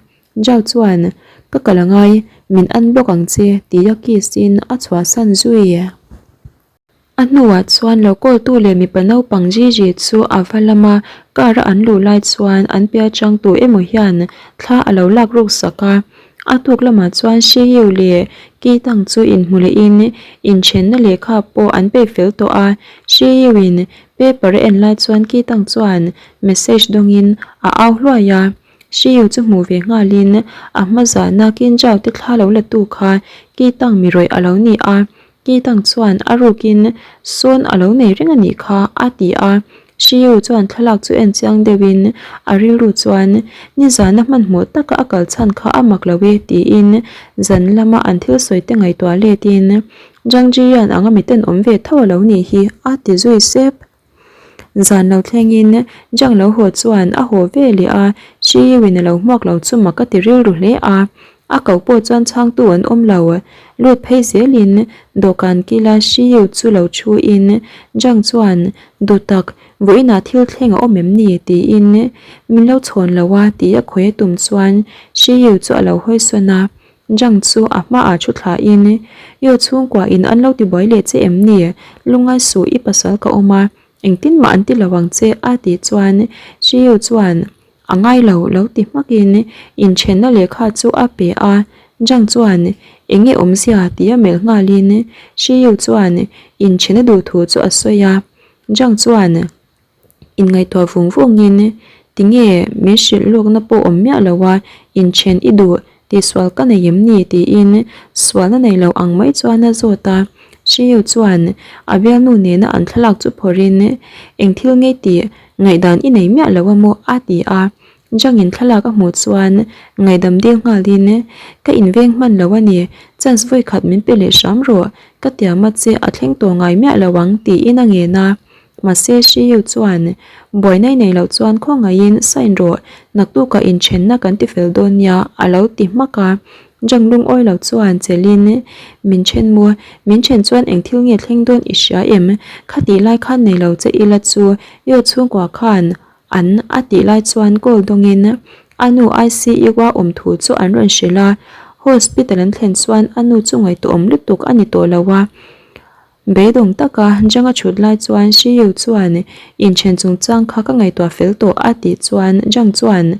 Zhao chuan, Ka kal a ngai, min unblock ang che, tia kiss in a chhuahsan zui. A hnuah chuan lo kawltu leh mipa naupang Gigi chu a va lam a, car a an luh lai chuan an pial chang tu emaw hian thla a lo lak ruk sak a. A tuk lamah chuan Shiyu leh Kitang chu inhmu lehin inthenna lehkha pawh an pek fel tawh a. Shiyu in paper a en lai chuan Kitang chuan message dawngin a au hluai a. Shiyu chu hmuh ve nghalin a hma zahna Kinjao te thla lo la tu kha Kitang mi rawih a lo ni a. Kitang chuan a rukin sawn a lo nei reng a nih kha a ti a. Shiyu chuan thlalak chu en chiang deuhin a rilru chuan nizana hmanhmawh taka a kal chhan kha a mak lo e tiin zan lama an thil sawi te ngaihtuah letin Zhang Jiyan anga miten awm ve tho a lo nih hi a ti zui sep. Zan lo thlengin Zhang lo haw chuan a haw ve leh a, Shiyu-in a lo hmuak lo chu mak a ti rilru hle a. A koh pawh chuan chhangtu an awm lo. Lut phei zelin dawhkan kila Shiyu chu lo thuin Zhang chuan, Duhtak, vawiinah thil thleng a awm em ni? tiin min lo chhawn lo a tih a khawi a tum chuan Shiyu chu a lo hawi sawn a. Zhang chu a hmaah thu thlain, Yo chhungkua in an lo tibuai leh che em ni? Lungngai suh i pasal ka awm a, engtin mah an ti lo ang che a tih chuan Shiyu chuan, A ngai lo lo ti hmakin inthenna lehkha chu a pe a, Zhang chuan eng nge awmzia tih a melh nghalin Shiyu chuan inthenna duh thu chu a sawi a, Zhang chuan inngaihtuah vung vungin tinge min hrilh lawkna pawh awm miah lo a, inthen i duh Tihsual ka nei em ni? tiin sualna nei lo ang mai chuan a zawt a. Shiyu chuan a bialnu nena an thlalak chu phawrhin, Eng thil ngei tih ngaihdan i nei miah lo a maw? a ti a. Zhangin thlalak a hmuh chuan ngaihdam dil nghalin, Ka inveng hman lo a ni, chance vawikhat min pe leh hram rawh, ka tiama che a thleng tawh ngai miah lo ang tiin a ngen a. Mahse Shiyu chuan, Buaina i nei loh chuan khawngaihin sign rawh, naktukah inthenna kan ti fel dawn nia, a lo ti hmak a. Zhang lungawi lo chuan chelhin, Min then maw? Min then chuan eng thil nge thleng dawn i hria em? Khatih lai khan nei lo che ila chu Yo chhungkua khan an a tih lai chuan call dawngin a nu ICU a awm thu chu an rawn hrilh a. Hospital an thlen chuan a nu chu ngaihtuahawm lutuk a ni tawh lo a. Beidawng taka Zhang a chhut lai chuan Shiyu chuan inthen chungchang kha ka ngaihtuah fel tawh a tih chuan Zhang chuan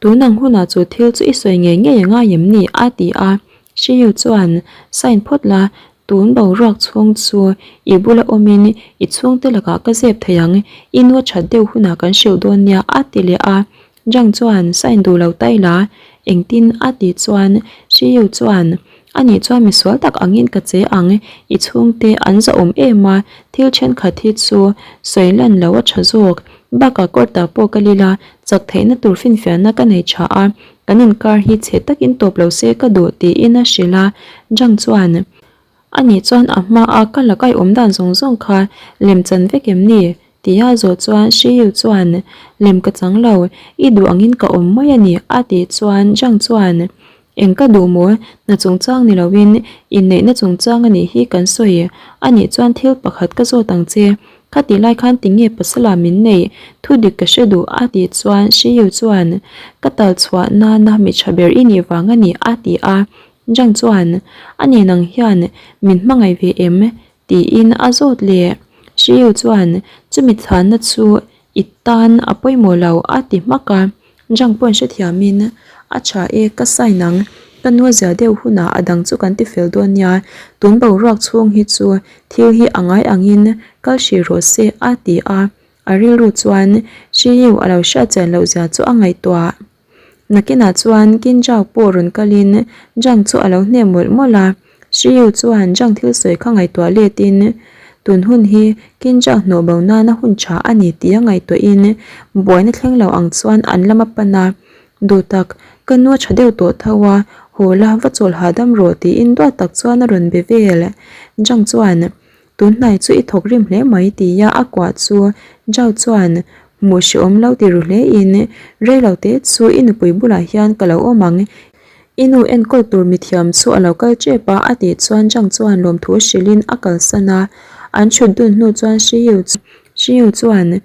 Tun ang hunah chu thil chu i sawi ngei ngei a ngai em ni? a ti a. Shiyu chuan Sign phawt la, tun boruak chhung chu i bula awmin i chhungte lakah ka zep thei ang, i nu a that deuh hunah kan hrilh dawn nia a ti leh a. Zhang chuan sign duh lo ta ila, engtin a tih chuan Shiyu chuan Anih chuan misual tak angin ka che ang, i chhungte an zahawm em a, thil thenkhat hi chu sawi lan lo a tha zawk. Bakah court ah pawh ka lil a, chak theihna tur finfiahna ka nei tha a, kan inkar hi chhe takin tawp lo se ka duh tiin a hrilh a. Zhang chuan Anih chuan a hma a ka la kai awm dan zawng zawng kha lem chan vek em ni? Tia zawh chuan Shiyu chuan Lem ka chang lo, i duh angin ka awm mai a ni a tih chuan Zhang chuan Eng ka duh maw? Hna chungchang ni loin inneihna chungchang a nih hi kan sawi. Anih chuan thil pakhat ka zawt ang che. Khatih lai khan tinge pasala min neih thu dik ka hre duh a tih chuan Shiyu chuan Ka tal chhuah nana mi tha ber i nih vang a ni a ti a. Zhang chuan A nen ang hian min hmangaih ve em? tiin a zawt leh. Shiyu chuan chumi chhanna chu I tan a pawimawh lo a ti hmak a, Zhang pawn hrethiamin a tha e ka sign ang, ka nu zia deuh hunah a dang chu kan ti fel dawn nia, tun boruak chhung hi chu thil hi a ngai angin kal hrih rawh se a ti a, a rilru chuan Shiyu a lo hriat chian loh zia chu a ngaihtuah. Nakinah chuan Kinjao pawh rawn kalin Zhang chu a lo hnem mawlh mawlh a. Shiyu chuan Zhang thil sawi kha ngaihtuah letin tun hun hi Kinjao hnawh bo nana hun tha a ni tih a ngaihtuahin buaina thleng lo ang chuan an lam a pan a. Duhtak, ka nu a tha deuh tawh tho a, haw la va chawl hahdam rawh tiin duat tak chuan a rawn be vel. Zhang chuan Tunhnai chu i thawk rim hle mai tia a kuah chu Zhao chuan hmuh hrehawm lo ti ru hle in rei lo te chu i nupui bulah hian ka lo awm ang, i nu enkawl tur mithiam chu a lo kal tep a a tih chuan Zhang chuan lawmthu hrilh in a kalsan a, an thut dun hnu chuan Shiyu Shiyu chuan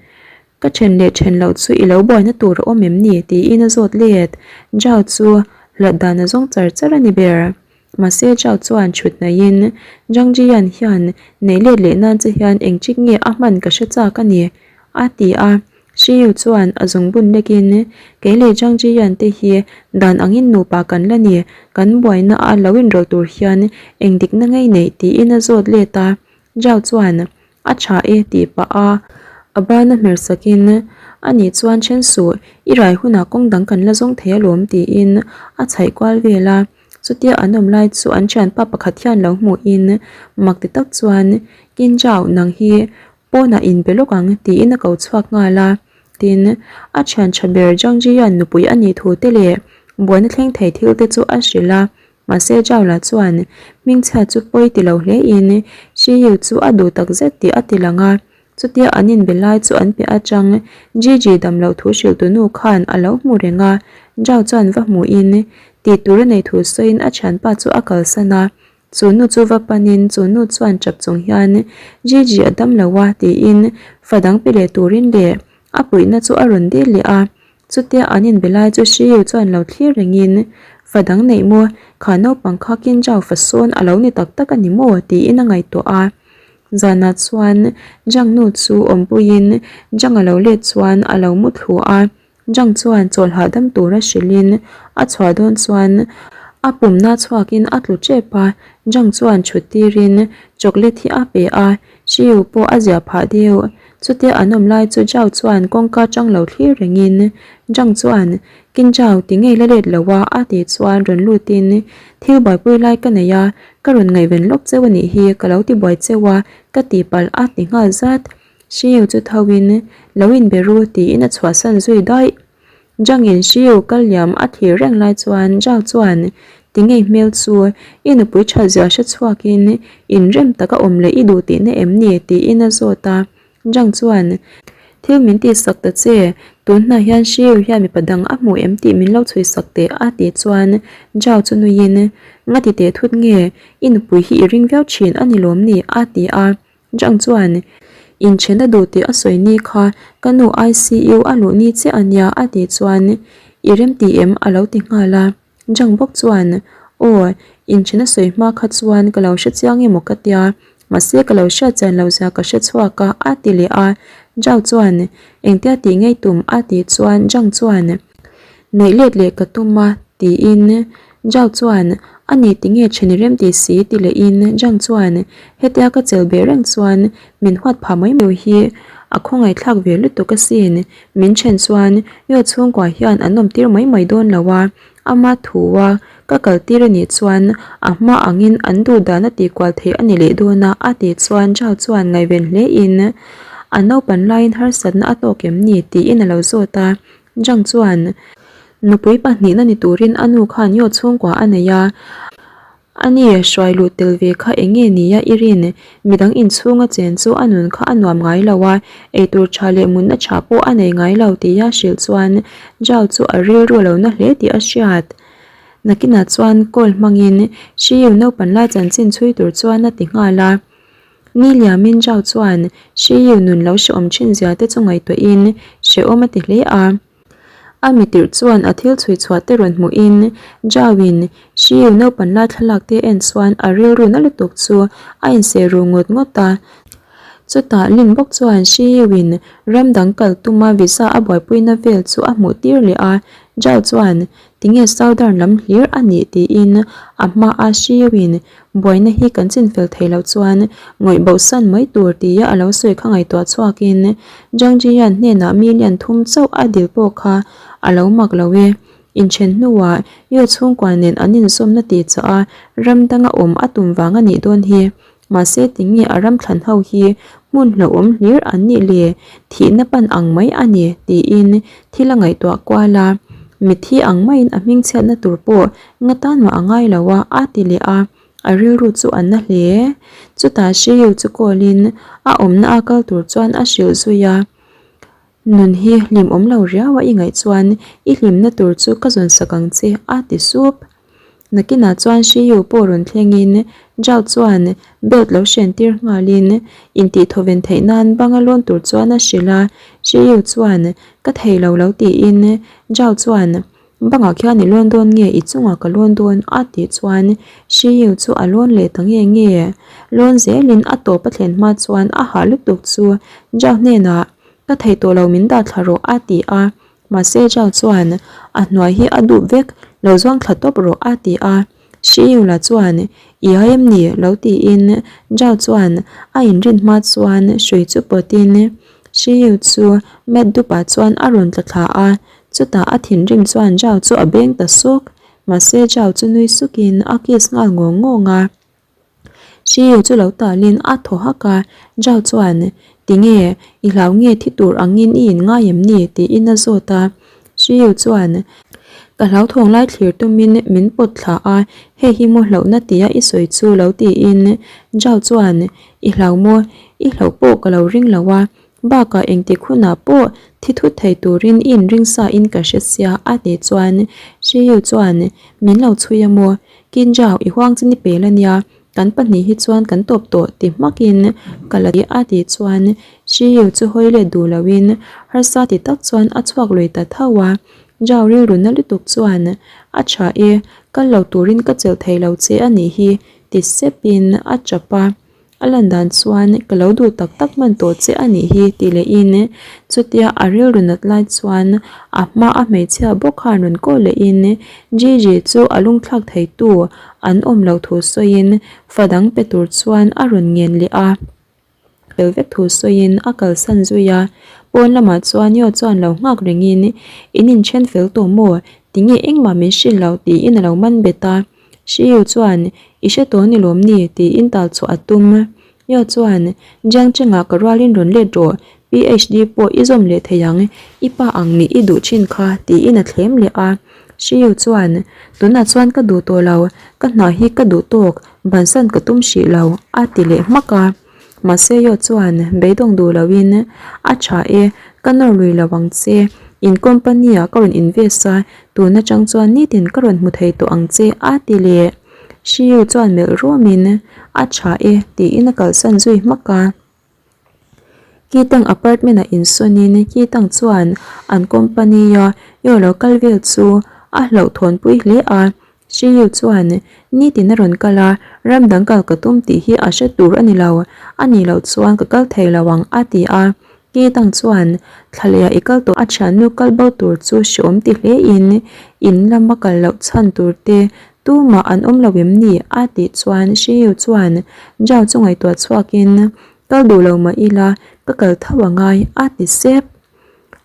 ka then leh then loh chu i lo buaina tur a awm em ni tiin a zawt let, Zhao chu hlat dan a zawng char char a ni ber. Mahse Zhao chuan thut hnaihin Zhang Jian hian nei let leh nan che hian eng chik nge a hman ka hre chak a ni, a ti a. Shi Yu chuan a zungbun lekin kei leh Zhang Jian te hi dan angin nupa kan la ni, kan buaina a lo inrawlh tur hian eng dikna ngei neih tiin a zawt let a. Zhao chuan A tha e tih pah a, a bana hmer sakin, A nih chuan then suh, i rai hunah kawng dang kan la zawng thei alawm tiin a chhaih kual vel a. Chutia an awm lai chu an thianpa pakhat hian lo hmuhin mak ti tak chuan, Kinjau, nang hi pawnah inbe lawk ang tiin a ko chhuak nghal a. Tin, a thian tha ber Zhangjian nupui a nih thu te leh buaina thleng thei thil te chu a hrilh a. Mahse Zhao-la chuan hmingchhia chu pawi ti lo hlein Shi Yu chu a duh tak zet tih a ti lang a, chutia an inbe lai chu an piah atang Gigi dam loh thu hrilh tu nu khan a lo hmu reng a, Zhao chuan va hmuhin tih tur a nei thu sawiin a thianpa chu a kalsan a, chu nu chu va panin chu nu chuan tap chung hian Gigi a dam lo a tiin fa dang pe leh turin leh a puihna chu a rawn dil leh a. Chutia an inbe lai chu Shiyu chuan lo thlir rengin, Fa dang neih maw? Kha naupang kha Kinjao fa sawn a lo ni tak tak a ni maw? tiin a ngaihtuah a. Zanah chuan Jang nu chu awmpuiin Jang a lo let chuan a lo mu thlu a. Jang chuan chawlh hahdam tura hrilhin a chhuah dawn chuan a pumna chhuakin a tlu tep a. Jang chuan thut tirin chocolate hi a pe a. Shiyu pawh a zia phah deuh. Chutia an awm lai chu Zhao chuan kawngka chang lo thlir rengin Zhang chuan, Kin Zhao, ti ngei la let lo a, a tih chuan rawn lutin, Thil buaipui lai ka nei a, ka rawn ngaihven lawk cheu a nih hi, ka lo ti buai cheu a, ka tih palh a ti nghal zat. Shiyu chu tho in, Lo inbe ru, tiin a chhuahsan zui daih. Zhangin Shiyu kal liam a thlir reng lai chuan Zhao chuan, Ti ngei hmel chu, i nupui that zia hre chhuakin inrem taka awm leh i duh tihna em ni? tiin a zawt a. Zhang chuan, Thil min tihsak ta che, tun hnah hian Shiyu hian mipa dang a hmu em tih min lo chhuisak teh a tih chuan Zhao chu nuiin, Nga ti teh thut nge, i nupui hi i ring viau thin a ni lawm ni? a ti a. Zhang chuan, Inthen a duh tih a sawi ni kha ka nu ICU a luh ni chiah a nia a tih chuan, I remti em? a lo ti nghal a. Zhang bawk chuan, Aw, inthen a sawi hma kha chuan ka lo hre chiang emaw ka tia, mahse ka lo hriat chian loh zia ka hre chhuak a a ti leh a. Zhao chuan, Engtia tih ngei tum? a tih chuan Zhang chuan, Neih let leh ka tum a, tiin Zhao chuan, A ni tinge then i rem ti si? ti lehin Zhang chuan, Hetia ka chel beh reng chuan min huat phah mai mai hi a khawngaihthlak ve lutuk asin. Min then chuan Yo chhungkua hian an awm tir mai mai dawn lo a, ama thu a ka kal tir a nih chuan a hma angin an duh dan a tihkual theih a ni leh dawn a, a tih chuan Zhao chuan ngaihven hlein, A naupan laiin harsatna a tawk em ni? tiin a lo zawt a. Zhang chuan nupui pahnihna ni turin a nu khan yaw chhungkua a nei a, a ni hruai luh tel ve kha eng nge nia i rin? Midang inchhunga chen chu a nun kha a nuam ngai lo a, eitur tha leh munna tha pawh a nei ngai lo tia hrilh chuan Zhao chu a rilru lo na hle tih a hriat. Nakinah chuan call hmangin Shiyu naupan lai chanchin chhui tur chuan a ti nghal a. Ni liamin Zhao chuan Shi Yu nun lo hrehawm thin zia te chu ngaihtuahin hrehawm a ti hle a. A mitirh chuan a thil chhui chhuah te rawn hmuhin Zhao in Shi Yu naupan lai thlalak te en chuan a rilru na lutuk chu a inseh ru ngawt ngawt a. Chutah Lin bawk chuan Shi Yu in ram dang kal tuma visa a buaipuina vel chu a hmuh tir leh a. Zhao chuan Tinge Southern lam hlir a nih tiin a hmaa Shi Yu in Buaina hi kan chinfel thei loh chuan ngawih bohsan mai tur tia a lo sawi kha ngaihtuah chhuakin Zhang Jian hnenah million thum chauh a dil pawh kha a lo mak lo e. Inthen hnuah Yu chhungkua nen an inzawmna tih chah a ram danga awm a tum vang a nih dawn hi. Mahse tinge a ram thlan ho hi hmun hlauhawm hlir an nih le, thihna pan ang mai a ni tiin thil a ngaihtuah kual a. Mitthi ang maiin a hmingchhiatna tur pawh Nga tan mah a ngai lo a, a ti leh a, a rilru chu a na hle. Chutah Shiyu chu call in a awmna a kal tur chuan a hrilh zui a, Nun hi hlim awm lo riau a i ngaih chuan i hlimna tur chu ka zawn sak ang che, a ti sup. Nakinah chuan Shiyu pawh rawn thleng in Zhao chuan belt lo hren tir nghal in intih thawven theih nan banga lawn tur chuan a hrilh a, Shiyu chuan ka thei lo lo tiin Zhao chuan. Bangah khian i lawn dawn nge i chungah ka lawn dawn a tih chuan Shiyu chu a lawn leh ta nge nge. Lawn zelin a tawp a thlen hma chuan a hah lutuk chu Zhao hnenah ka thei tawh lo min dah thla rawh a ti a. Mahse Zhao chuan a hnuai hi a dup vek lo zuang thla tawp rawh a ti a. Shiyu la chuan i ai em ni lo tiin Zhao chuan a inrin hma chuan hrui chu pawtin Shiyu chu mat dupah chuan a rawn tla thla a. Chutah a thinrim chuan Zhao chu a beng ta suk. Mahse Zhao chu nui sukin a kiss nghal ngawng ngawng a. Shiyu chu lo talin a thaw hak a, Zhao chuan, Tinge, i hlau nge thi tur angin i inngai em ni? tiin a zawt a. Shiyu chuan, Ka hlauthawng lai thlir tumin min pawt thla a, hei hi maw hlauhna tia i sawi chu lo tiin Zhao chuan, I hlau maw? I hlauh pawh ka lo ring lo a, Bakah engtik hunah pawh thi thut thei turin i inring sa in ka hre sia a tih chuan Shiyu chuan min lo chhui a maw? Kinjao i huang chu ni pel a nia, kan pahnih hi chuan kan tawp tawh ti hmakin ka la ti a tih chuan Shiyu chu hawi let duh loin harsa ti tak chuan a chhuak lui ta tho a. Jao rilru na lutuk chuan a tha e, kal lo turin ka chelh thei lo che a nih hi ti sepin a tap a. A lan dan chuan ka lo duh tak tak hman tawh che a nih hi tih leh in chutia a rilru nat lai chuan a hma a hmeichhia bawk khan rawn kaw leh in Gigi chu a lungthlak thei tu an awm loh thu sawiin fa dang pe tur chuan a rawn ngen leh a fel vek thu sawiin a kalsan zui a pawn lamah chuan Yo chuan lo nghak reng in in inthen fel tawh maw tinge engmah min hrilh loh tiin a lo man bet a. Shiyu chuan, I hre tawh ni lawm ni? tiin tal chhuah a tum. Yo chuan, Jiang Chengah ka rualin rawn let rawh, PhD pawh i zawm leh thei ang, i pa ang nih i duh thin kha, tiin a thlem leh a. Shiyu chuan, Tunah chuan ka duh tawh lo, ka hna hi ka duh tawk, bansan ka tum hrih lo, a ti leh hmak a. Mahse Yo chuan beidawng duh loin, A tha e, ka nawr lui lo ang che. In company ah ka rawn invest a, tun atang chuan nitin ka rawn hmu thei tawh ang che a ti leh. Shiyu chuan melh ruamin, A tha e, tiin a kalsan zui hmak a. Kitang apartment ah insawnin Kitang chuan an company a Yo lo kal vel chu a hlauhthawnpui hle a. Shiyu chuan, Nitin a rawn kal a, ram dang kal ka tum tih hi a hre tur a ni lo, a nih loh chuan ka kal thei lo ang, a ti a. Kitang chuan, Thlalehah i kal tawh a thiannu kal bo tur chu hreawm ti hle in, in lama kal loh chhan tur te tumah an awm lo em ni? a tih chuan Shiyu chuan Zhao chu ngaihtuah chhuakin, Kal duh lo mah ila, ka kal tho a ngai, a ti sep.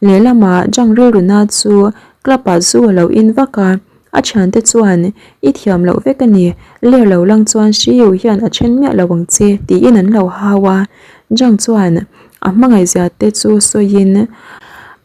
Lehlamah Jang rilruna chu club ah zu a lo in vak a, a thiante chuan i thiam loh vek a ni, ler lo lang chuan Shiyu hian a then miah lo ang che tiin an lo hau a. Jang chuan a hmangaihzia te chu sawiin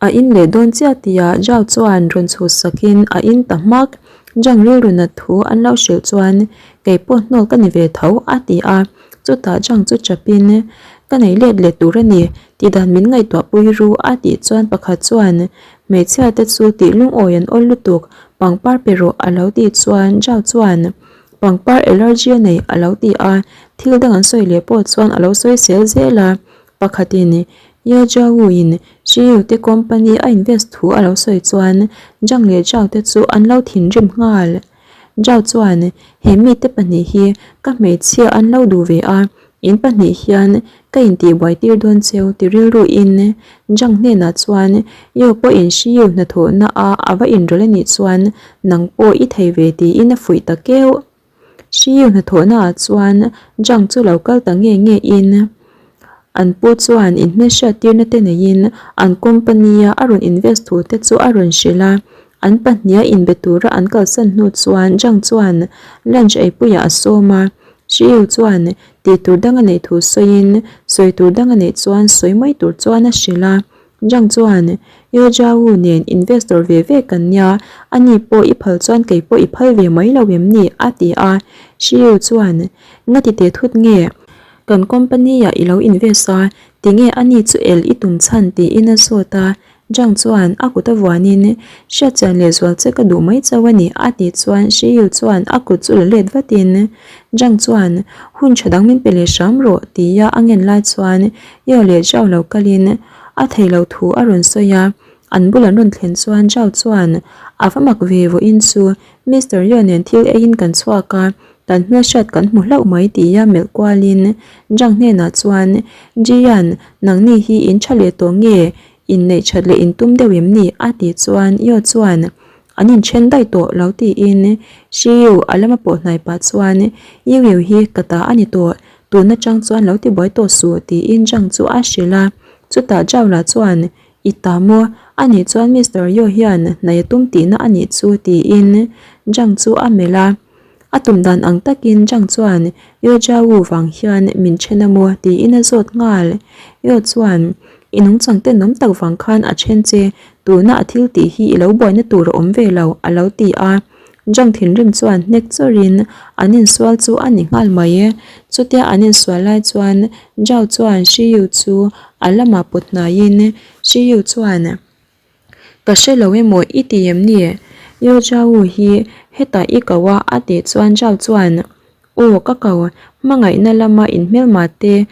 a in leh dawn chiah tihah Zhao chuan rawn chhuhsakin a in ta hmak. Jang rilruna thu an lo hrilh chuan kei pawh hnawl ka ni ve tho a ti a, chutah Jang chu chapin ka nei let leh tur a ni Tihdan min ngaihtuah pui ru a tih chuan pakhat chuan hmeichhia te chu tih lungawi an awl lutuk, pangpar pe rawh a lo tih chuan Zhao chuan pangpar allergy a nei a lo ti a, thil dang an sawi leh pawh chuan a lo sawi sel zel a, pakhatin Ye Zhao in Shiyu te company a invest thu a lo sawi chuan Zhang leh Zhao te chu an lo thinrim nghal. Zhao chuan he mite pahnih hi ka hmeichhia an lo duh ve a, In pahnih hian ka intihbuai tir dawn cheu ti rilru in Jang hnenah chuan Yo pawhin Shiyu hnathawhna a a va inrawlh anih chuan nang pawh i thei ve tiin a fuih ta keuh. Shiyu hnathawhna ah chuan Jang chu lo kal ta nge nge in an pu chuan inhmelhriat tirna te neiin an company a a rawn invest thu te chu a rawn hrilh a, an pahniha inbe tura an kalsan hnu chuan Jang chuan lunch eipuiah a sawm a. Shiu chuan tih tur dang a neih thu sawiin sawi tur dang a neih chuan sawi mai tur chuan a hrilh a. Zhang chuan, Yo Jiawu nen investor ve ve kan nia, ani pawh i phal chuan kei pawh i phal ve mai lo em ni? a ti a. Shiu chuan, Nga ti teh thut nge? Kan company ah i lo invest a, tinge ani chu el i tum chhan? tiin a zawt a. Zhang chuan a kut a vuanin, Hriatchian leh zual che ka duh mai chauh a ni, a tih chuan Shi Yu chuan a kut chu la let vatin, Zhang chuan, Hun tha dang min pe leh hram rawh, tia a ngen lai chuan Yao leh Zhao lo kalin a thei lo thu a rawn sawi a. An bul an rawn thlen chuan Zhao chuan a va mak ve vawiin chu Mister Yeo nen thil eiin kan chhuak a, kan hmelhriat kan hmu hlauh mai tia melh kualin Zhang hnenah chuan Jian nangni hi in tha leh tawh nge inneih that leh in tum deuh em ni a tih chuan Yeo chuan an inthen daih tawh lo tiin Xiu a lama pawh hnai pah chuan Yu Yu hi ka ta a ni tawh tun atang chuan lo tibuai tawh suh tiin Zhang chu a hrilh a chutah Zhao lah chuan I ta maw? A nih chuan Mister Yeo hian hnaih a tum tihna a nih chu tiin Zhang chu a melh a. A tum dan ang takin Zhang chuan Yeo Jiawu vang hian min then a maw tiin a zawt nghal. Yeo chuan I nungchang tenawm tak vang khan a then che, tuna a thil tih hi i lo buaina tur a awm ve lo a lo ti a. Zhang thinrim chuan hnek chawrhin an insual chu a ni nghal mai. Chutia an insual lai chuan Zhao chuan Shi Yu chu a lamah pawt hnaiin Shi Yu chuan, Ka hre lo emaw i ti em ni? Yo Zhao hi hetah i ko a a tih chuan Zhao chuan, Aw ka ko, hmangaihna lama inhmelma te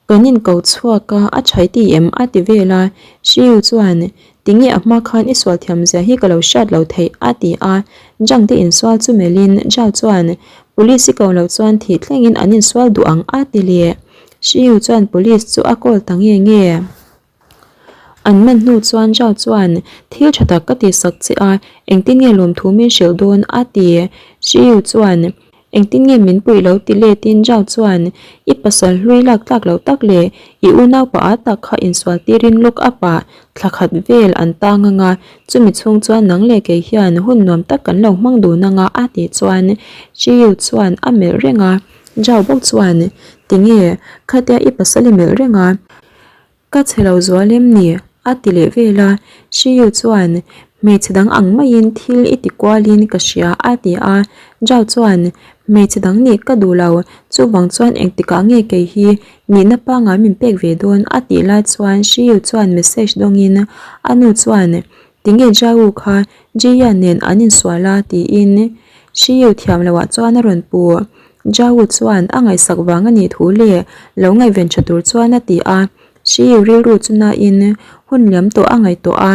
Kan inko chhuak a, a chhai ti em? a ti vel a. Shiu chuan, Tinge a hma khan i sual thiam zia hi ka lo hriat lo theih? a ti a. Zhang te insual chu melhin Zhao chuan, Police i ko loh chuan thih thlengin an insual duh ang a ti leh. Shiu chuan police chu a call ta nge nge. An man hnu chuan Zhao chuan, Thil tha tak ka tihsak che a, engtin nge lawmthu min hrilh dawn? a ti. Shiu chuan, Engtin nge min puih lo ti letin Zhao chuan i pasal hlui lak tlak loh tak leh i unaupa a tak kha insual tirin lock up ah thla khat vel an tang anga chumi chhung chuan nang leh kei hian hun nuam tak kan lo hmang dun anga a tih chuan Chiu chuan a melh reng a Zhao bawk chuan tinge khatia i pasal i melh reng a Ka chhe lo zual em ni? a ti leh vel a, Shiyu chuan, Hmeichhe dang ang maiin thil i ti kualin ka hria a ti a, Zhao chuan, Hmeichhe dang nih ka duh lo, chuvang chuan engtikah nge kei hi nihna pangngai min pek ve dawn a tih lai chuan Shiyu chuan message dawngin a nu chuan, Tinge Zhao kha Jiya nen an insual a tiin Shiyu thiam loah chuan a rawn pu. Zhao chuan a ngaihsak vang a nih thu leh lo ngaihven tha tur chuan a ti a, Shiyu rilru chu nain hun liam tawh a ngaihtuah a.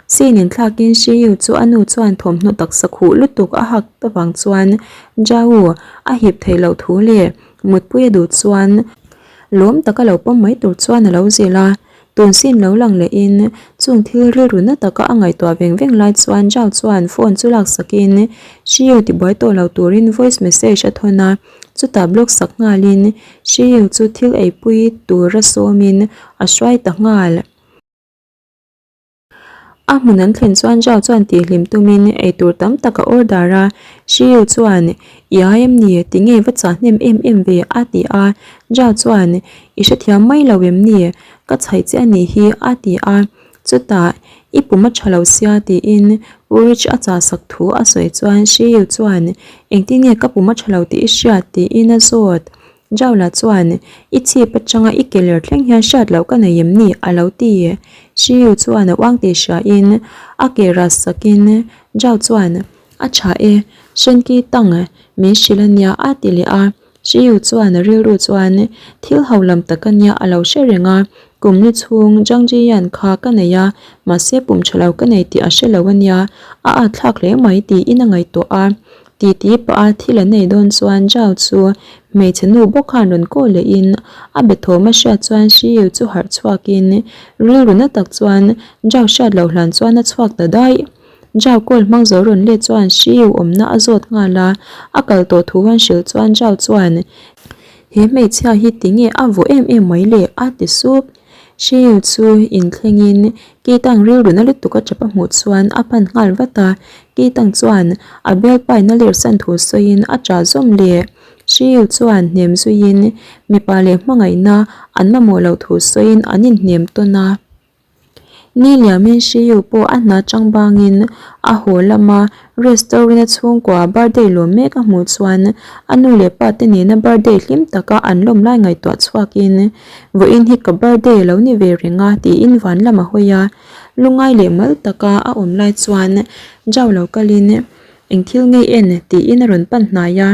Sin inthlakin Shiyu chu a nu chuan thawmhnaw taksa khuh lutuk a hak avang chuan Zhao a hip theih loh thu leh mutpui a duh chuan lawm taka lo pawm mai tur chuan a lo zilh a. Tun sin lo lang lehin chung thil rilru na taka a ngaihtuah veng veng lai chuan Zhao chuan phone chu laksakin Shiyu tibuai tawh lo turin voice message a thawn a, chutah block sak nghalin Shiyu chu thil eipui tura sawmin a hruai ta nghal. A hmun an thlen chuan Zhao chuan tihhlim tumin eitur tam tak a order a, Shiyu chuan, I ai em ni? Tinge va chah hnem em em ve? a ti a. Zhao chuan, I hrethiam mai lo em ni? Ka chhaih che a nih hi a ti a. Chutah, I pum a tha lo sia tiin porridge a chah sak thu a sawi chuan Shiyu chuan, Engtin nge ka pum a tha lo tih i hriat? tiin a zawt. Jaula chuan, I chhip atanga i ke ler thleng hian hriat loh ka nei em ni? a lo ti. Shiyu chuan a uang tih hriain a ke ras sakin Jao chuan, A tha e, Shenki Tang min hrilh a nia a ti leh a. Shiyu chuan a rilru chuan thil ho lam tak a nia a lo hre reng a, Kum ni chhung Zhang Jiyan kha ka nei a, mahse pum tha lo ka nei tih a hre lo a nia, a atthlak hle mai tiin a ngaihtuah a. Titi pah a thil an nei dawn chuan Zhao chu hmeichhe nu bawk khan rawn kaw leh in a be thawm a hriat chuan Shiyu chu harh chhuak in rilru na tak chuan Zhao hriat loh hlan chuan a chhuak ta daih. Zhao call hmang zo rawn let chuan Shiyu awmna a zawt nghal a, a kal tawh thu an hrilh chuan Zhao chuan he hmeichhia hi tinge a vaw em em mai le a ti sup. Shiyu chu inthleng in Kitang rilru na lutuk a tap a hmuh chuan a pan nghal vat a, Kitang chuan a bialpaina lersan thu sawiin a ṭah zawm leh. Shiyu chuan hnem zuiin mipa leh hmangaihna an mamawh loh thu sawiin an inhnem tawn a. Ni liamin Shiyu pawh a hna chang bangin a haw lama Restaurant a chhungkua birthday lawm mek a hmuh chuan a nu leh pa te nena birthday hlim taka an lawm lai ngaihtuah chhuakin vawiin hi ka birthday a lo ni ve reng a tiin van lam a hawi a, lungai leh mal taka a awm lai chuan Zhao lo kalin eng thil ngei en tiin a rawn pan hnai a,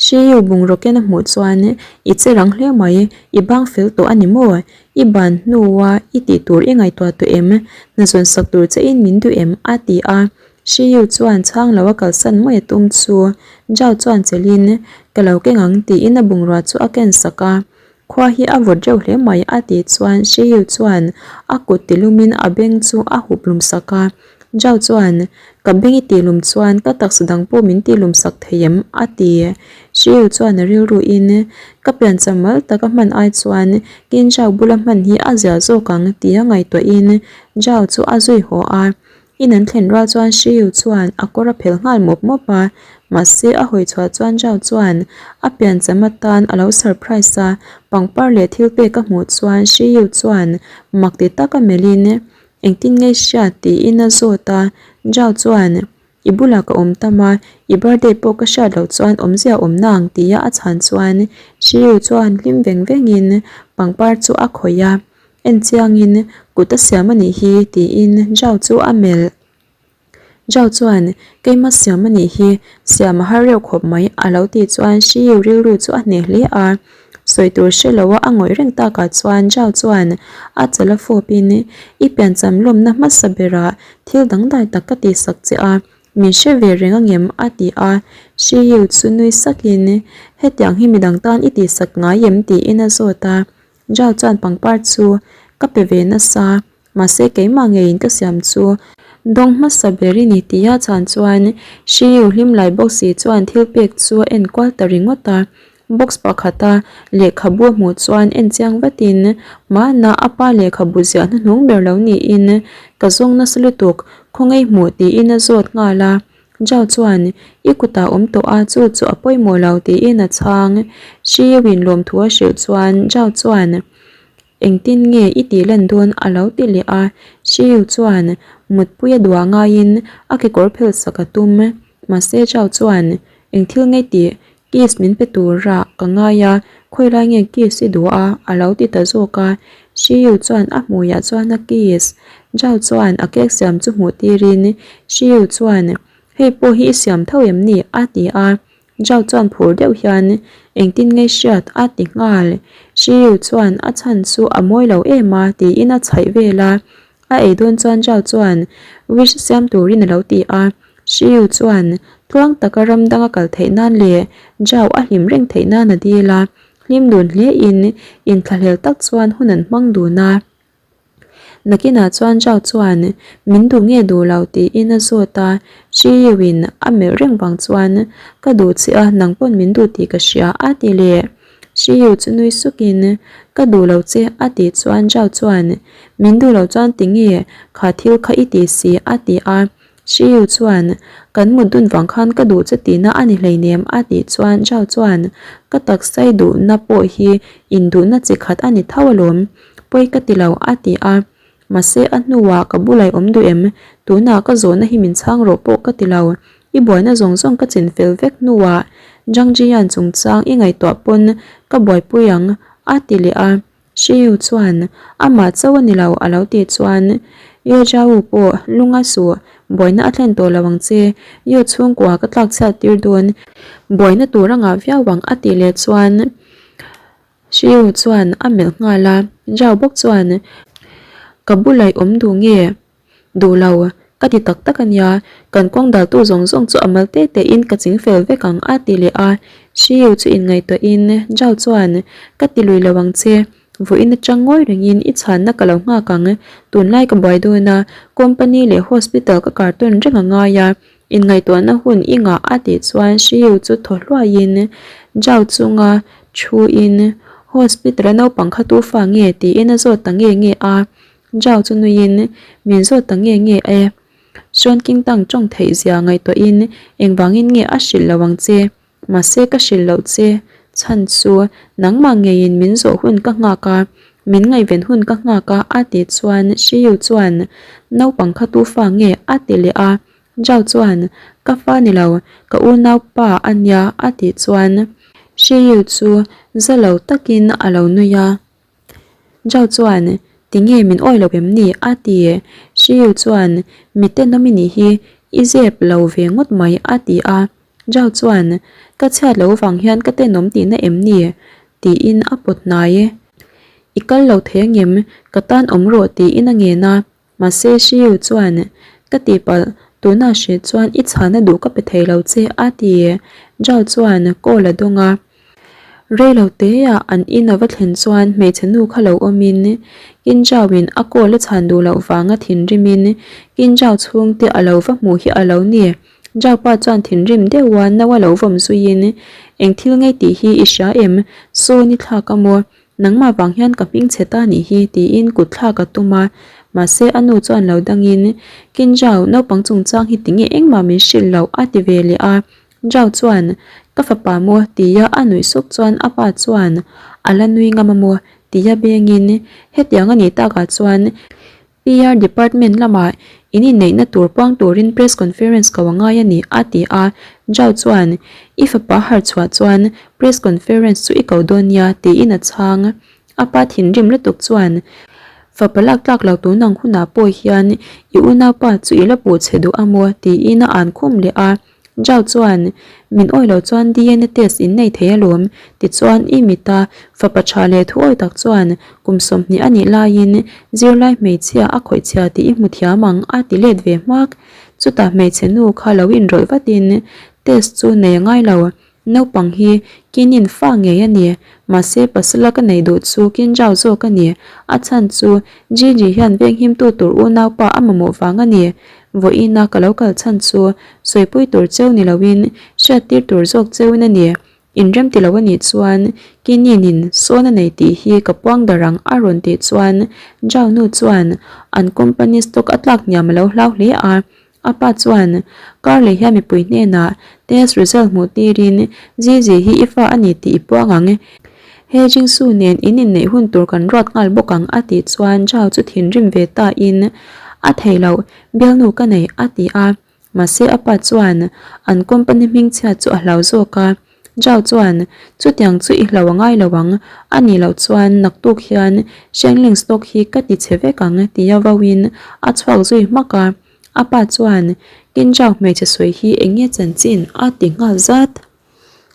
Shiyu bungraw ken a hmuh chuan i che rang hle mai, i bang fel tawh a ni maw? I ban hnua i tih tur i ngaihtuah tawh em? Hna zawn sak tur che in min duh em? a ti a. Shiyu chuan chhang lo a kalsan mai a tum chu Zhao chuan chelhin, Ka lo keng ang tiin a bungrua chu a ken sak a. Khua hi a vawt reuh hle mai a tih chuan Shiyu chuan a kut tilumin a beng chu a hup lum sak a. Zhao chuan, Ka beng i tihlum chuan ka taksa dang pawh min tihlum sak thei em? a ti. Shiyu chuan a rilruin, Ka piancham mal taka hman ai chuan Kin Zhao bula hman hi a zia zawk ang tia ngaihtuahin Zhao chu a zui haw a. In an thlen rual chuan Shiyu chuan a kawr a phelh nghal mawp mawp a, mahse a hawi chhuah chuan Zhao chuan a piancham atan a lo surprise a, pangpar leh thil pek a hmuh chuan Shiyu chuan mak ti taka melhin engtin nge hriat tiin a zawt a, Zhao chuan I bulah ka awm tam a, i birthday pawh ka hriat loh chuan awmzia awm na ang tia a chhan chuan Shiyu chuan hlim veng vengin pangpar chu a khawih a. En chiangin kut a siam a nih hi tiin Zhao chu a melh. Zhao chuan keima siam a nih hi, siam a har reuh khawp mai a lo tih chuan Shiyu rilru chu a hneh hle a. Sawi tur hre lo a a ngawih reng takah chuan Zhao chuan a chal a fawpin i piancham lawmna hmasa berah thil dangdai tak ka tihsak che a, min hre ve reng angem a ti a. Shiyu chu nui sakin hetiang hi midang tan i tihsak ngai em tiin a zawt a. Zhao chuan pangpar chu ka pe ve nasa, mahse keimah ngeiin ka siam chu dawng hmasa ber i ni tia chhan chuan Shiyu hlim lai bawk si chuan thil pek chu a en kual ta ringawt a. Box pakhata lehkhabu a hmuh chuan en chiang vatin hmanah a pa lehkhabu ziah hnuhnung ber lo niin ka zawng nasa lutuk khawngaih hmuh tiin a zawt nghal a. Zhao chuan, I kutah awm tawh a, chu chu a pawimawh lo, tiin a chhang. Shiyu-in lawmthu a hrilh chuan Zhao chuan, Engtin nge i tih lan dawn? a lo ti leh a. Shiyu chuan mutpui a duah ngaiin a kekawr phel sak a tum. Mahse Zhao chuan, Eng thil nge tih? Kiss min pe tura ka ngai a, khawilai nge kiss i duh a? a lo ti ta zawk a. Shiyu chuan a hmuiah chuan a kiss. Zhao chuan a cake siam chu hmuh tirin Shiyu chuan, Hei pawh hi i siam tho em ni? a ti a. Zhao chuan phur deuh hian, Engtin nge hriat? a ti nghal. Shiyu chuan a chhan chu a mawi lo em a tiin a chhaih vel a. A ei dawn chuan Zhao chuan wish siam turin a lo ti a. Shiyu chuan tluang taka ram danga kal theih nan leh Zhao a hlim reng theih nan a dil a, hlim dun hlein inthlahlel tak chuan hun an hmang dun a. Nakinah chuan Zhao chuan min duh nge duh lo tiin a zawt a, Shiyu in a melh reng vang chuan ka duh che a nang pawn min duh tih ka hria a ti leh. Shiyu chu nui sukin, Ka duh lo che, a tih chuan Zhao chuan, Min duh lo chuan tinge kha thil kha i ti si, a ti a. Shiyu chuan, Kan mut dun vang khan ka duh che tihna a ni hleinem, a tih chuan Zhao chuan, Ka taksa i duhna pawh hi induhna chi khat a ni tho alawm, pawi ka ti lo, a ti a. Mahse a hnuah ka bulah i awm duh em? Tunah ka zawhna hi min chhang rawh pawh ka ti lo. I buaina zawng zawng ka chin fel vek hnuah Zhang Jian chungchang i ngaihtuah pawn ka buaipui ang a ti leh a. Shiyu chuan amah chauh a ni lo a lo tih chuan Ye Zhao pawh lunga suh buaina a thlen tawh lo ang che. Ye chhungkua ka tlakchhiat tir dawn buaina tur a ngah viau ang a tih leh chuan Shiu chuan a melh nghal a, Zhao bawk chuan, Ka bulah i awm duh nge? Duh lo, ka ti tak tak a nia, kan kawng daltu zawng zawng chu a mal te tein ka ching fel vek ang a ti leh a. Shiu chu inngaihtuahin Zhao chuan, Ka ti lui lo ang che, vawiin atang ngawi rengin i chhanna ka lo nghak ang, tunlai ka buai dawn a, company leh hospital ka kartawn reng a ngai a, Inngaihtuahna hun i ngah a tih chuan Shiyu chu thaw hluaiin Zhao chunga thuin Hospital-a naupang kha tu fa nge tiin a zawt ta nge nge a. Zhao chu nuiin Min zawt ta nge nge e. Sean Kingtang tawng theih zia ngaihtuahin engvangin nge a hrilh lo ang che? Mahse ka hrilh loh che chhan chu nangmah ngeiin min zawh hun ka nghak a, min ngaihven hun ka nghak a a tih chuan Shiyu chuan naupang kha tu fa nge a ti leh a. Zhao chuan, Ka fa ni lo, ka unaupa a nia a tih chuan Shiyu chu za lo takin a lo nui a. Zhao chuan, Tinge min awi lo em ni? a ti. Shiyu chuan, Mi tenawm i nih hi, i zep lo ve ngawt mai a ti a. Zhao chuan, Ka chhiat lo vang hian ka tenawm tihna em ni? tiin a pawt hnai. I kal lo thei angem? Ka tan awm rawh tiin a ngen a. Mahse Shiyu chuan, Ka tihpalh, tunah hrih chuan i chhana duh ka pe thei lo che a ti. Zhao chuan call a dawng a. Rei lo teah an in a va thlen chuan hmeichhe nu kha lo awmin Qin Zhao-in a call a chhan duh loh vanga thinrimin Qin Zhao chhungte a lo va hmuh hi a lo ni. Zhao pa chuan thinrim deuha no a lo vawm zuiin, Eng thil ngei tih hi i hria em? Saw ni thlak a maw? Nangmah vang hian ka hming chhe ta nih hi tiin kut thlak a tum a, mahse a nu chuan lo dangin, Qin Zhao, naupang chungchang hi tinge engmah min hrilh loh a ti ve leh a. Zhao chuan, Ka fapa maw? tia a nuih suk chuan a pa chuan, A la nui ngam a maw? tia bengin, Hetiang a nih takah chuan PR department lamah in inneihna tur puang turin press conference ko a ngai a ni, a ti a. Zhao chuan, I fapa harh chhuah chuan press conference chu i ko dawn nia, tiin a chhang. A pa thinrim lutuk chuan, Fapa lak tlak lo tun ang hunah pawh hian i unaupa chu i la puh chhe duh a maw? tiin a an khum leh a. Zhao chuan, Min awi lo chuan DNA test in nei thei alawm. Tichuan, i mita fapa tha leh thu awi tak chuan kum 20 a nih laiin zirlai hmeichhia a khawih chhia tih i hmu thiam ang a ti let ve hmak. Chutah hmeichhe nu kha lo inrawlh vatin test chu nei a ngai lo. Naupang hi Kinin fa ngei a ni. Mahse, pasala ka nei duh chu Kin Zhao zawk a ni. A chhan chu Gigi hian venghimtu tur unaupa a mamawh vang a ni. Vawiina ka lo kal chhan chu sawipui tur cheu ni loin hriattir tur zawk cheuin a ni. Inrem ti lo a nih chuan Kininin sawn a nei tih hi ka puang dar ang a rawn tih chuan Zhao nu chuan an company stock a tlak hniam a lo hlau hle a. A pa chuan kar leh hian mipui hnenah test result hmuh tirin Zizi hi i fa a ni tih i puang ang. He Jingsu nen in inneih hun tur kan ruat nghal bawk ang a tih chuan Zhao chu thinrim ve ta in a thei loh, bialnu ka nei a ti a. Mahse a pa chuan an company hmingchhiat chu a hlau zawk a. Zhao chuan chutiang chu i hlau a ngai lo ang, a nih loh chuan naktuk hian Shengling stock hi ka ti chhe vek ang tia vauin a chhuak zui hmak a. A pa chuan Qin Zhao hmeichhe sawi hi eng nge chanchin a ti nghal zat.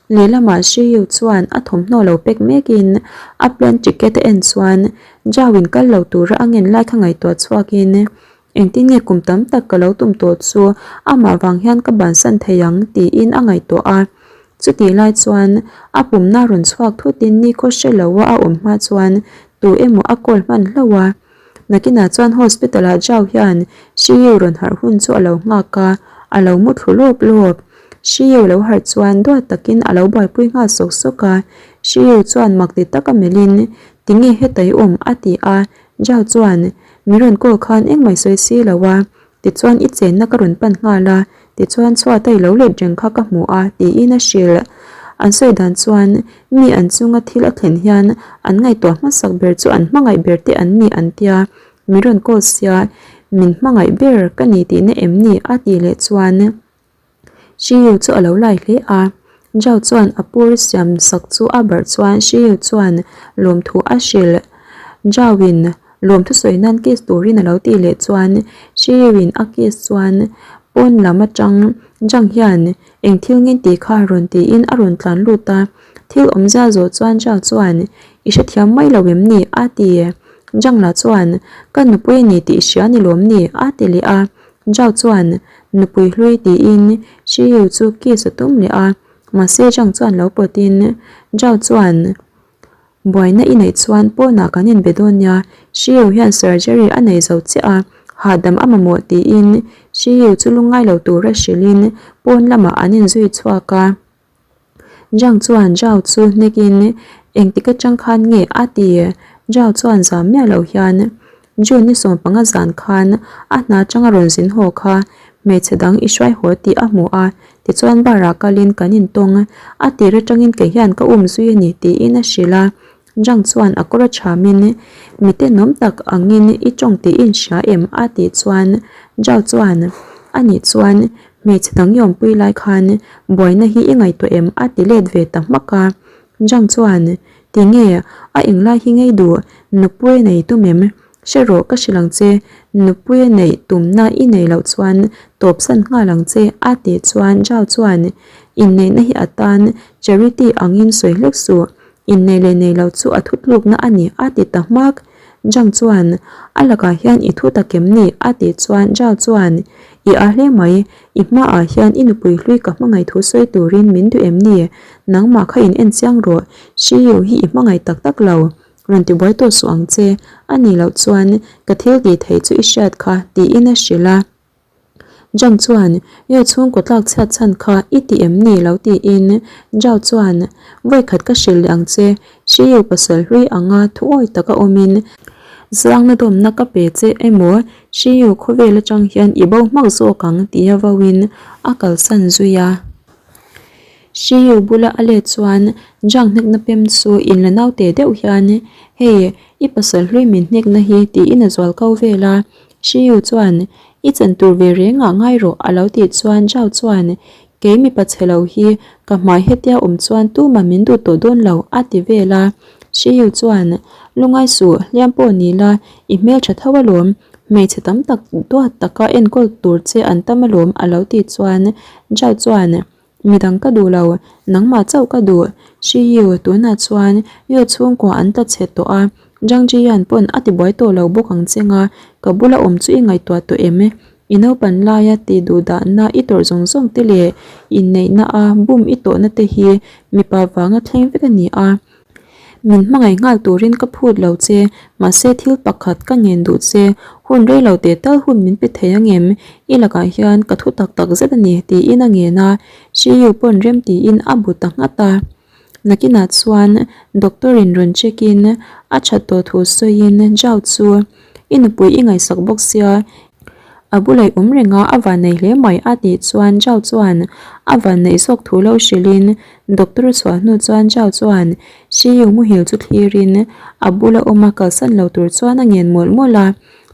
Lehlamah Shiyu chuan a thawmhnaw lo pek mekin a plane ticket a en chuan Zhao in kal lo tura a ngen lai kha ngaihtuah chhuakin engtin nge kum tam tak ka lo tum tawh chu amah vang hian ka bansan thei ang tiin a ngaihtuah a. Chutih lai chuan a pumna rawn chhuak thutin nikhaw hre loa a awm hma chuan tu emaw a call hman hlauh a. Nakinah chuan hospital ah Zhao hian Shiyu rawn harh hun chu a lo nghak a, a lo mu thlu lawp lawp. Shiyu lo harh chuan duat takin a lo buaipui nghal sawk sawk a, Shiyu chuan mak ti taka melhin, Tinge heta i awm? a ti a, Zhao chuan, Mi rawn call khan engmah i sawi si lo a, Tichuan i chenna ka rawn pan nghal a, tichuan chhuata i lo let reng kha ka hmu a, tiin a hrilh. An sawi dan chuan mi an chunga thil a thlen hian an ngaihtuah hmasak ber chu an hmangaih ber te an ni an tia, mi rawn call sia min hmangaih ber ka ni tihna em ni a tih leh chuan. Shiyu chu a lo lai hle a, Zhao chuan a pur siam sak chu a barh chuan Shiyu chuan lawmthu a hrilh. Zhao in lawmthu sawi nan kiss turin a lo tih leh chuan Shiyu in a kiss chuan pawn lam atang Zhang hian eng thil ngin tih kha rawn tiin a rawn tlan lut a, thil awmzia zawh chuan Zhao chuan i hrethiam mai lo em ni? a ti. Zhang lah chuan ka nupui a ni tih i hria ni lawm ni? a ti leh a. Zhao chuan nupui hlui tiin Shiyu chu kiss a tum leh a, mahse Zhang chuan lo pawtin Zhao chuan buaina i neih chuan pawnah kan inbe dawn nia, Shiyu hian surgery a nei zo chiah a, hahdam a mamawh tiin Shiyu chu lungngai lo tura hrilhin pawn lamah an inzui chhuak a. Zhang chuan Zhao chu hnekin engtik atang khan nge a ti? Zhao chuan zam miah lo hian June ni 15 zan khan a hna atanga rawn zin haw kha hmeichhe dang i hruai haw tih a hmu a, tichuan bar ah kalin kan intawng a tir atangin kei hian ka um zui a ni tiin a hrilh a. Zhang chuan a kawr a thamin mi tenawm tak angin i tawng tih i inhria em? a tih chuan Zhao chuan a nih chuan hmeichhe dang i awmpui lai khan buaina hi i ngaihtuah em? a ti let ve ta hmak a. Zhang chuan tinge a englai hi ngei duh nupui a nei tum em? Hre rawh ka hrilh ang che, nupui a neih tumna i nei loh chuan tawpsan nghal ang che a tih chuan Zhao chuan inneihna hi a tan charity angin sawi hlek suh. Innei leh nei lo chu a thutlukna a ni a ti ta hmak. Zhang chuan, A lakah hian i thu tak em ni? a tih chuan Zhao chuan, I a hle mai, i hmaah hian i nupui hlui ka hmangaih thu sawi turin min duh em ni? Nangmah kha in en chiang rawh, Shi Yu hi i hmangaih tak tak lo, rawn ti buai tawh suh ang che, a nih loh chuan ka thil tih theih chu i hriat kha, tiin a hrilh a. Zhang chuan, Yo chhungkaw tlak chhiat chhan kha i ti em ni lo tiin Zhao chuan, Vawikhat ka hrilh leh ang che, Shi Yu pasal hlui anga thuawi taka awmin zangna dawmna ka pe che emaw Shi Yu khawvel atang hian i bo hmak zawk ang tia vauin a kalsan zui a. Shi Yu bula a let chuan Zhang hnekna pem chu inla naute deuh hian, Hei, i pasal hlui min hnekna hi tiin a zual ko vel a. Shiyu chuan, I chan tur ve reng ah ngai rawh a lo tih chuan Zhao chuan, Kei mipa chhe lo hi ka hmai hetia awm chuan tumah min duh tawh dawn lo a ti vel a. Shiyu chuan, Lungai suh, hliam pawh ni la, i hmeltha tho alawm, hmeichhe tam tak duat taka enkawl tur che an tam alawm a lo tih chuan Zhao chuan, Midang ka duh lo, nangmah chauh ka duh. Shi Yu, tunah chuan Yu chhungkua an ta chhe tawh a, Zhang Jiyan pawn a tibuai tawh lo bawk ang che nga, ka bula awm chu i ngaihtuah tawh em? I naupan laia tih duh dahna i tawrh zawng zawng te leh inneihna a bum i tawhna te hi mipa vanga thleng vek a ni a. Min hmangaih nghal turin ka phut lo che, mahse thil pakhat ka ngen duh che, hun rei lo teh tal hun min pe thei ang em? I lakah hian ka thu tak tak zet a ni, tiin a ngen a, Shi Yu pawn rem tiin a bu ta nghat a. Nakinah chuan doctor in rawn check in a that tawh thu sawiin Zhao chu i nupui i ngaihsak bawk sia, a bula i awm reng a, a van nei hle mai a tih chuan Zhao chuan a van neih zawk thu lo hrilhin doctor a chhuah hnu chuan Zhao chuan Shi Yu muhil chu thlirin a bula awm a kalsan lo tur chuan a ngen mawlh mawlh a,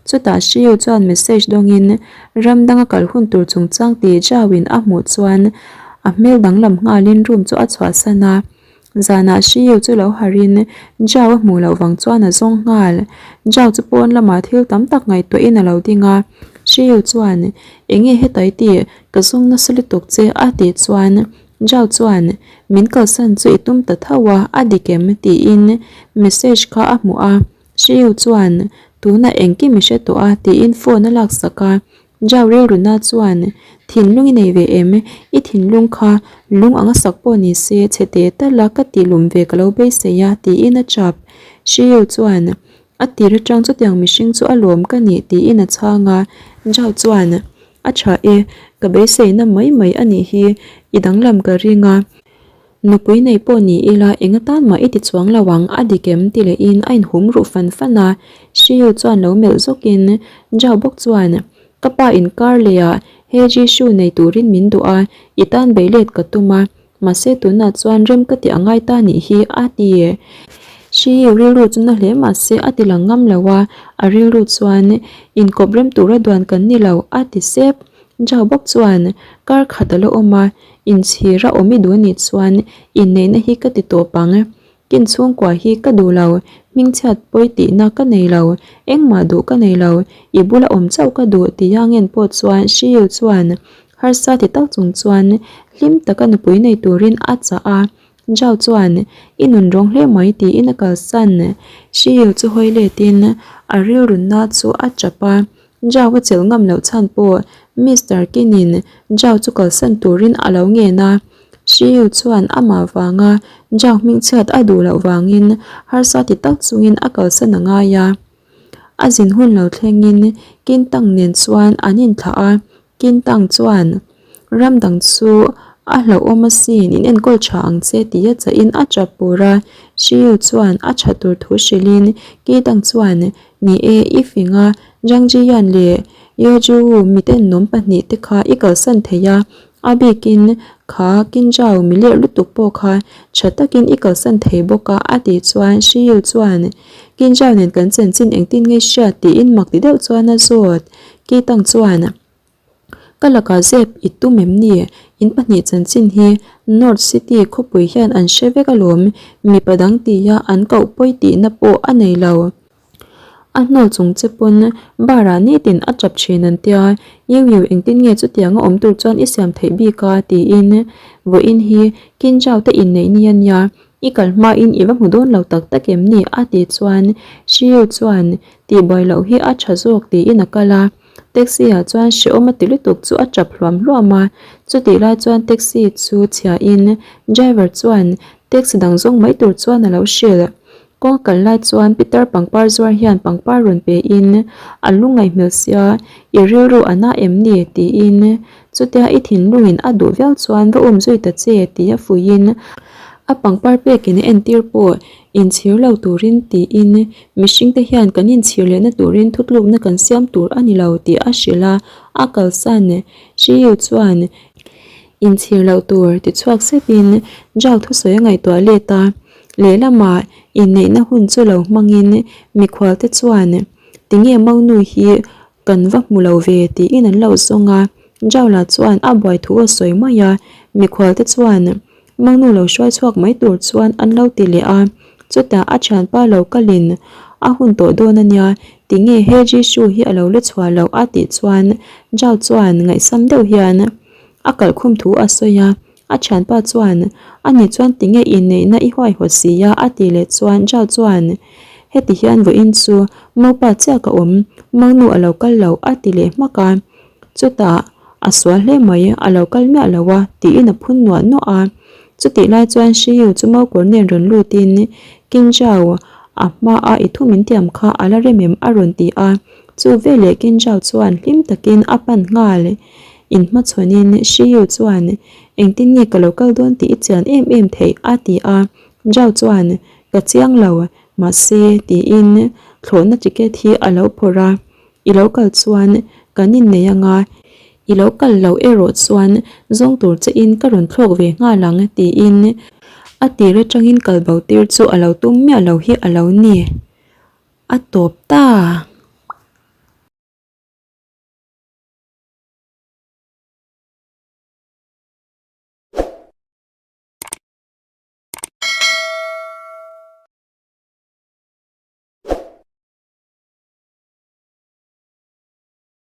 chutah Shi Yu chuan message dawngin ram danga kal hun tur chungchang tih Zhao in a hmuh chuan a hmel danglam nghalin room chu a chhuahsan a. Zanah Shiyu chu lo harhin Zhao a hmuh loh vang chuan a zawng nghal. Zhao chu pawn lamah thil tam tak ngaihtuahin a lo ding a. Shiyu chuan, Enge hetai tih, ka zawng nasa lutuk che a tih chuan Zhao chuan, Min kalsan chu i tum ta tho a, a dik em? tiin message kha a hmuh a. Shiyu chuan, Tunah engkim i hre tawh a tiin phone a laksak a. Zhao rilruna chuan, Thinlung i nei ve em? I thinlung kha lung anga sak pawh ni se, chhe teh tal a ka tih lum ve ka lo beisei a, tiin a chap. Shiyu chuan, A tir atang chutiang mihring chu a lawm ka nih, tiin a chhang a. Zhao chuan, A tha e, ka beiseina mai mai a nih hi, i danglam ka ring a. Nupui nei pawh ni ila eng atan mah i ti chuang lo ang, a dik em? ti lehin a inhum ruh fan fan a. Shiyu chuan lo melh zawkin Zhao bawk chuan, Ka pa inkar lehah he Jishu nei turin min duh a, i tan bei let ka tum a, mahse tunah chuan rem ka ti a ngai ta nih hi, a ti. Shiyu rilru chu na hle mahse a ti lang ngam lo a, a rilru chuan, Inkawp rem tura duan kan ni lo, a ti sep. Zhao bawk chuan, Kar khat a la awm a, Inchhir a awm i duh anih chuan inneihna hi ka ti tawp ang. Kin chhungkua hi ka duh lo, hmingchhiat pawi tihna ka nei lo, engmah duh ka nei lo, i bula awm chauh ka duh tia ngen pawh chuan Shiyu chuan harsa ti tak chung chuan hlim taka nupui nei turin a chah a. Zhao chuan i nun rawng hle mai tiin a kalsan. Shiyu chu hawi letin a rilrunna chu a chap a. Zhao a chelh ngam loh chhan pawh Mister Kinin Zhao chu kalsan turin a lo ngen a. Shi Yu chuan amah vanga Zhao hmingchhiat a duh loh vangin harsa ti tak chungin a kalsan a ngai a. A zin hun lo thlengin Kin Tang nen chuan an inthlah a, Kin Tang chuan ram dang chu a hlauhawm asin in enkawl tha ang che tia chahin a tap pur a. Shi Yu chuan a tha tur thu hrilhin Ki Tang chuan Ni e, i fing a, Zhang Jiyan leh Yeo Jiu miten nawm pahnihte kha i kalsan thei a, a bikin kha Kinzhao mi lerh lutuk pawh kha tha takin i kalsan thei bawk a, a tih chuan Shi Yu chuan Kinzhao nen kan chanchin engtin nge hriat tiin mak ti deuh chuan a zawt. Ki Tang chuan. Ka lakah zep i tum em ni? In pahnih chanchin hi North City khawpui hian an hre vek alawm, mipa dang tia an koh pawi tihna pawh a nei lo. A hnawl chung che pawn bar ah nitin a tap thin an tia, Yu Yu engtin nge chutianga awm tur chuan i siam theih bik a? tiin vawiin hi Kinzhau te inneih ni a nia. I kal hmain i va hmu dawn lo tak tak em ni? a tih chuan Shiyu chuan tihbuai loh hi a tha zawk tiin a kal a. Taxi ah chuan hrehawm a ti lutuk chu a tap hluam hluam a, chutih lai chuan taxi chu chhiahin driver chuan taxi dang zawng mai tur chuan a lo hrilh. Kawng a kal lai chuan Peter pangpar zuar hian pangpar rawn pe in a lungngaih hmel sia i rilru a na em ni tiin chutia i thinlungin a duh viau chuan va um zui ta che tia fuihin a pangpar pekin a entir pawh Inchhir lo turin tiin mihringte hian kan inchhir lehna turin thutlukna kan siam tur a ni lo tih a hrilh a, a kalsan. Shiyu chuan inchhir loh tur ti chhuak zetin Zhao thusawi a ngaihtuah let a, lehlamah inneihna hun chu lo hmangin mikhualte chuan tinge Maunu hi kan va hmu lo ve tiin an lo zawng a, Zhao lah chuan a buai thu a sawi mai a, mikhualte chuan Mangnu lo hruai chhuak mai tur chuan an lo ti leh a, chutah a thianpa lo kalin a hun tawh dawn a nia, tinge he Jisoo hi a lo la chhuah loh a tih chuan Zhao chuan ngaihsam deuh hian a kalhkhum thu a sawi a, a thianpa chuan ani chuan tinge inneihna i huaihawt si a a tih leh chuan Zhao chuan heti hian vawiin chu Mopa chiah ka awm, Mangnu a lo kal lo a ti leh hmak a. Chutah, a sual hle mai, a lo kal miah lo a, tiin a phun nuah nuah a. Chutih lai chuan Shiyu chu Maukawr nen rawn lutin, Kinjao, a hmaa i thu min tiam kha a la rem em? a rawn ti a. Chu veleh Kinjao chuan hlim takin a pan nghal. Inhmachhawnin Shiyu chuan, Engtin nge ka lo kal dawn tih i chian em em theih? a ti a. Jao chuan, Ka chiang lo, mahse, tiin thlawhna ticket hi a lo phawrh a. I lo kal chuan kan innei anga, i lo kal loh erawh chuan zawng tur che in ka rawn thlawk ve nghal ang tiin a tir atangin kal bo tir chu a lo tum miah lo hi a lo ni. A tawp ta!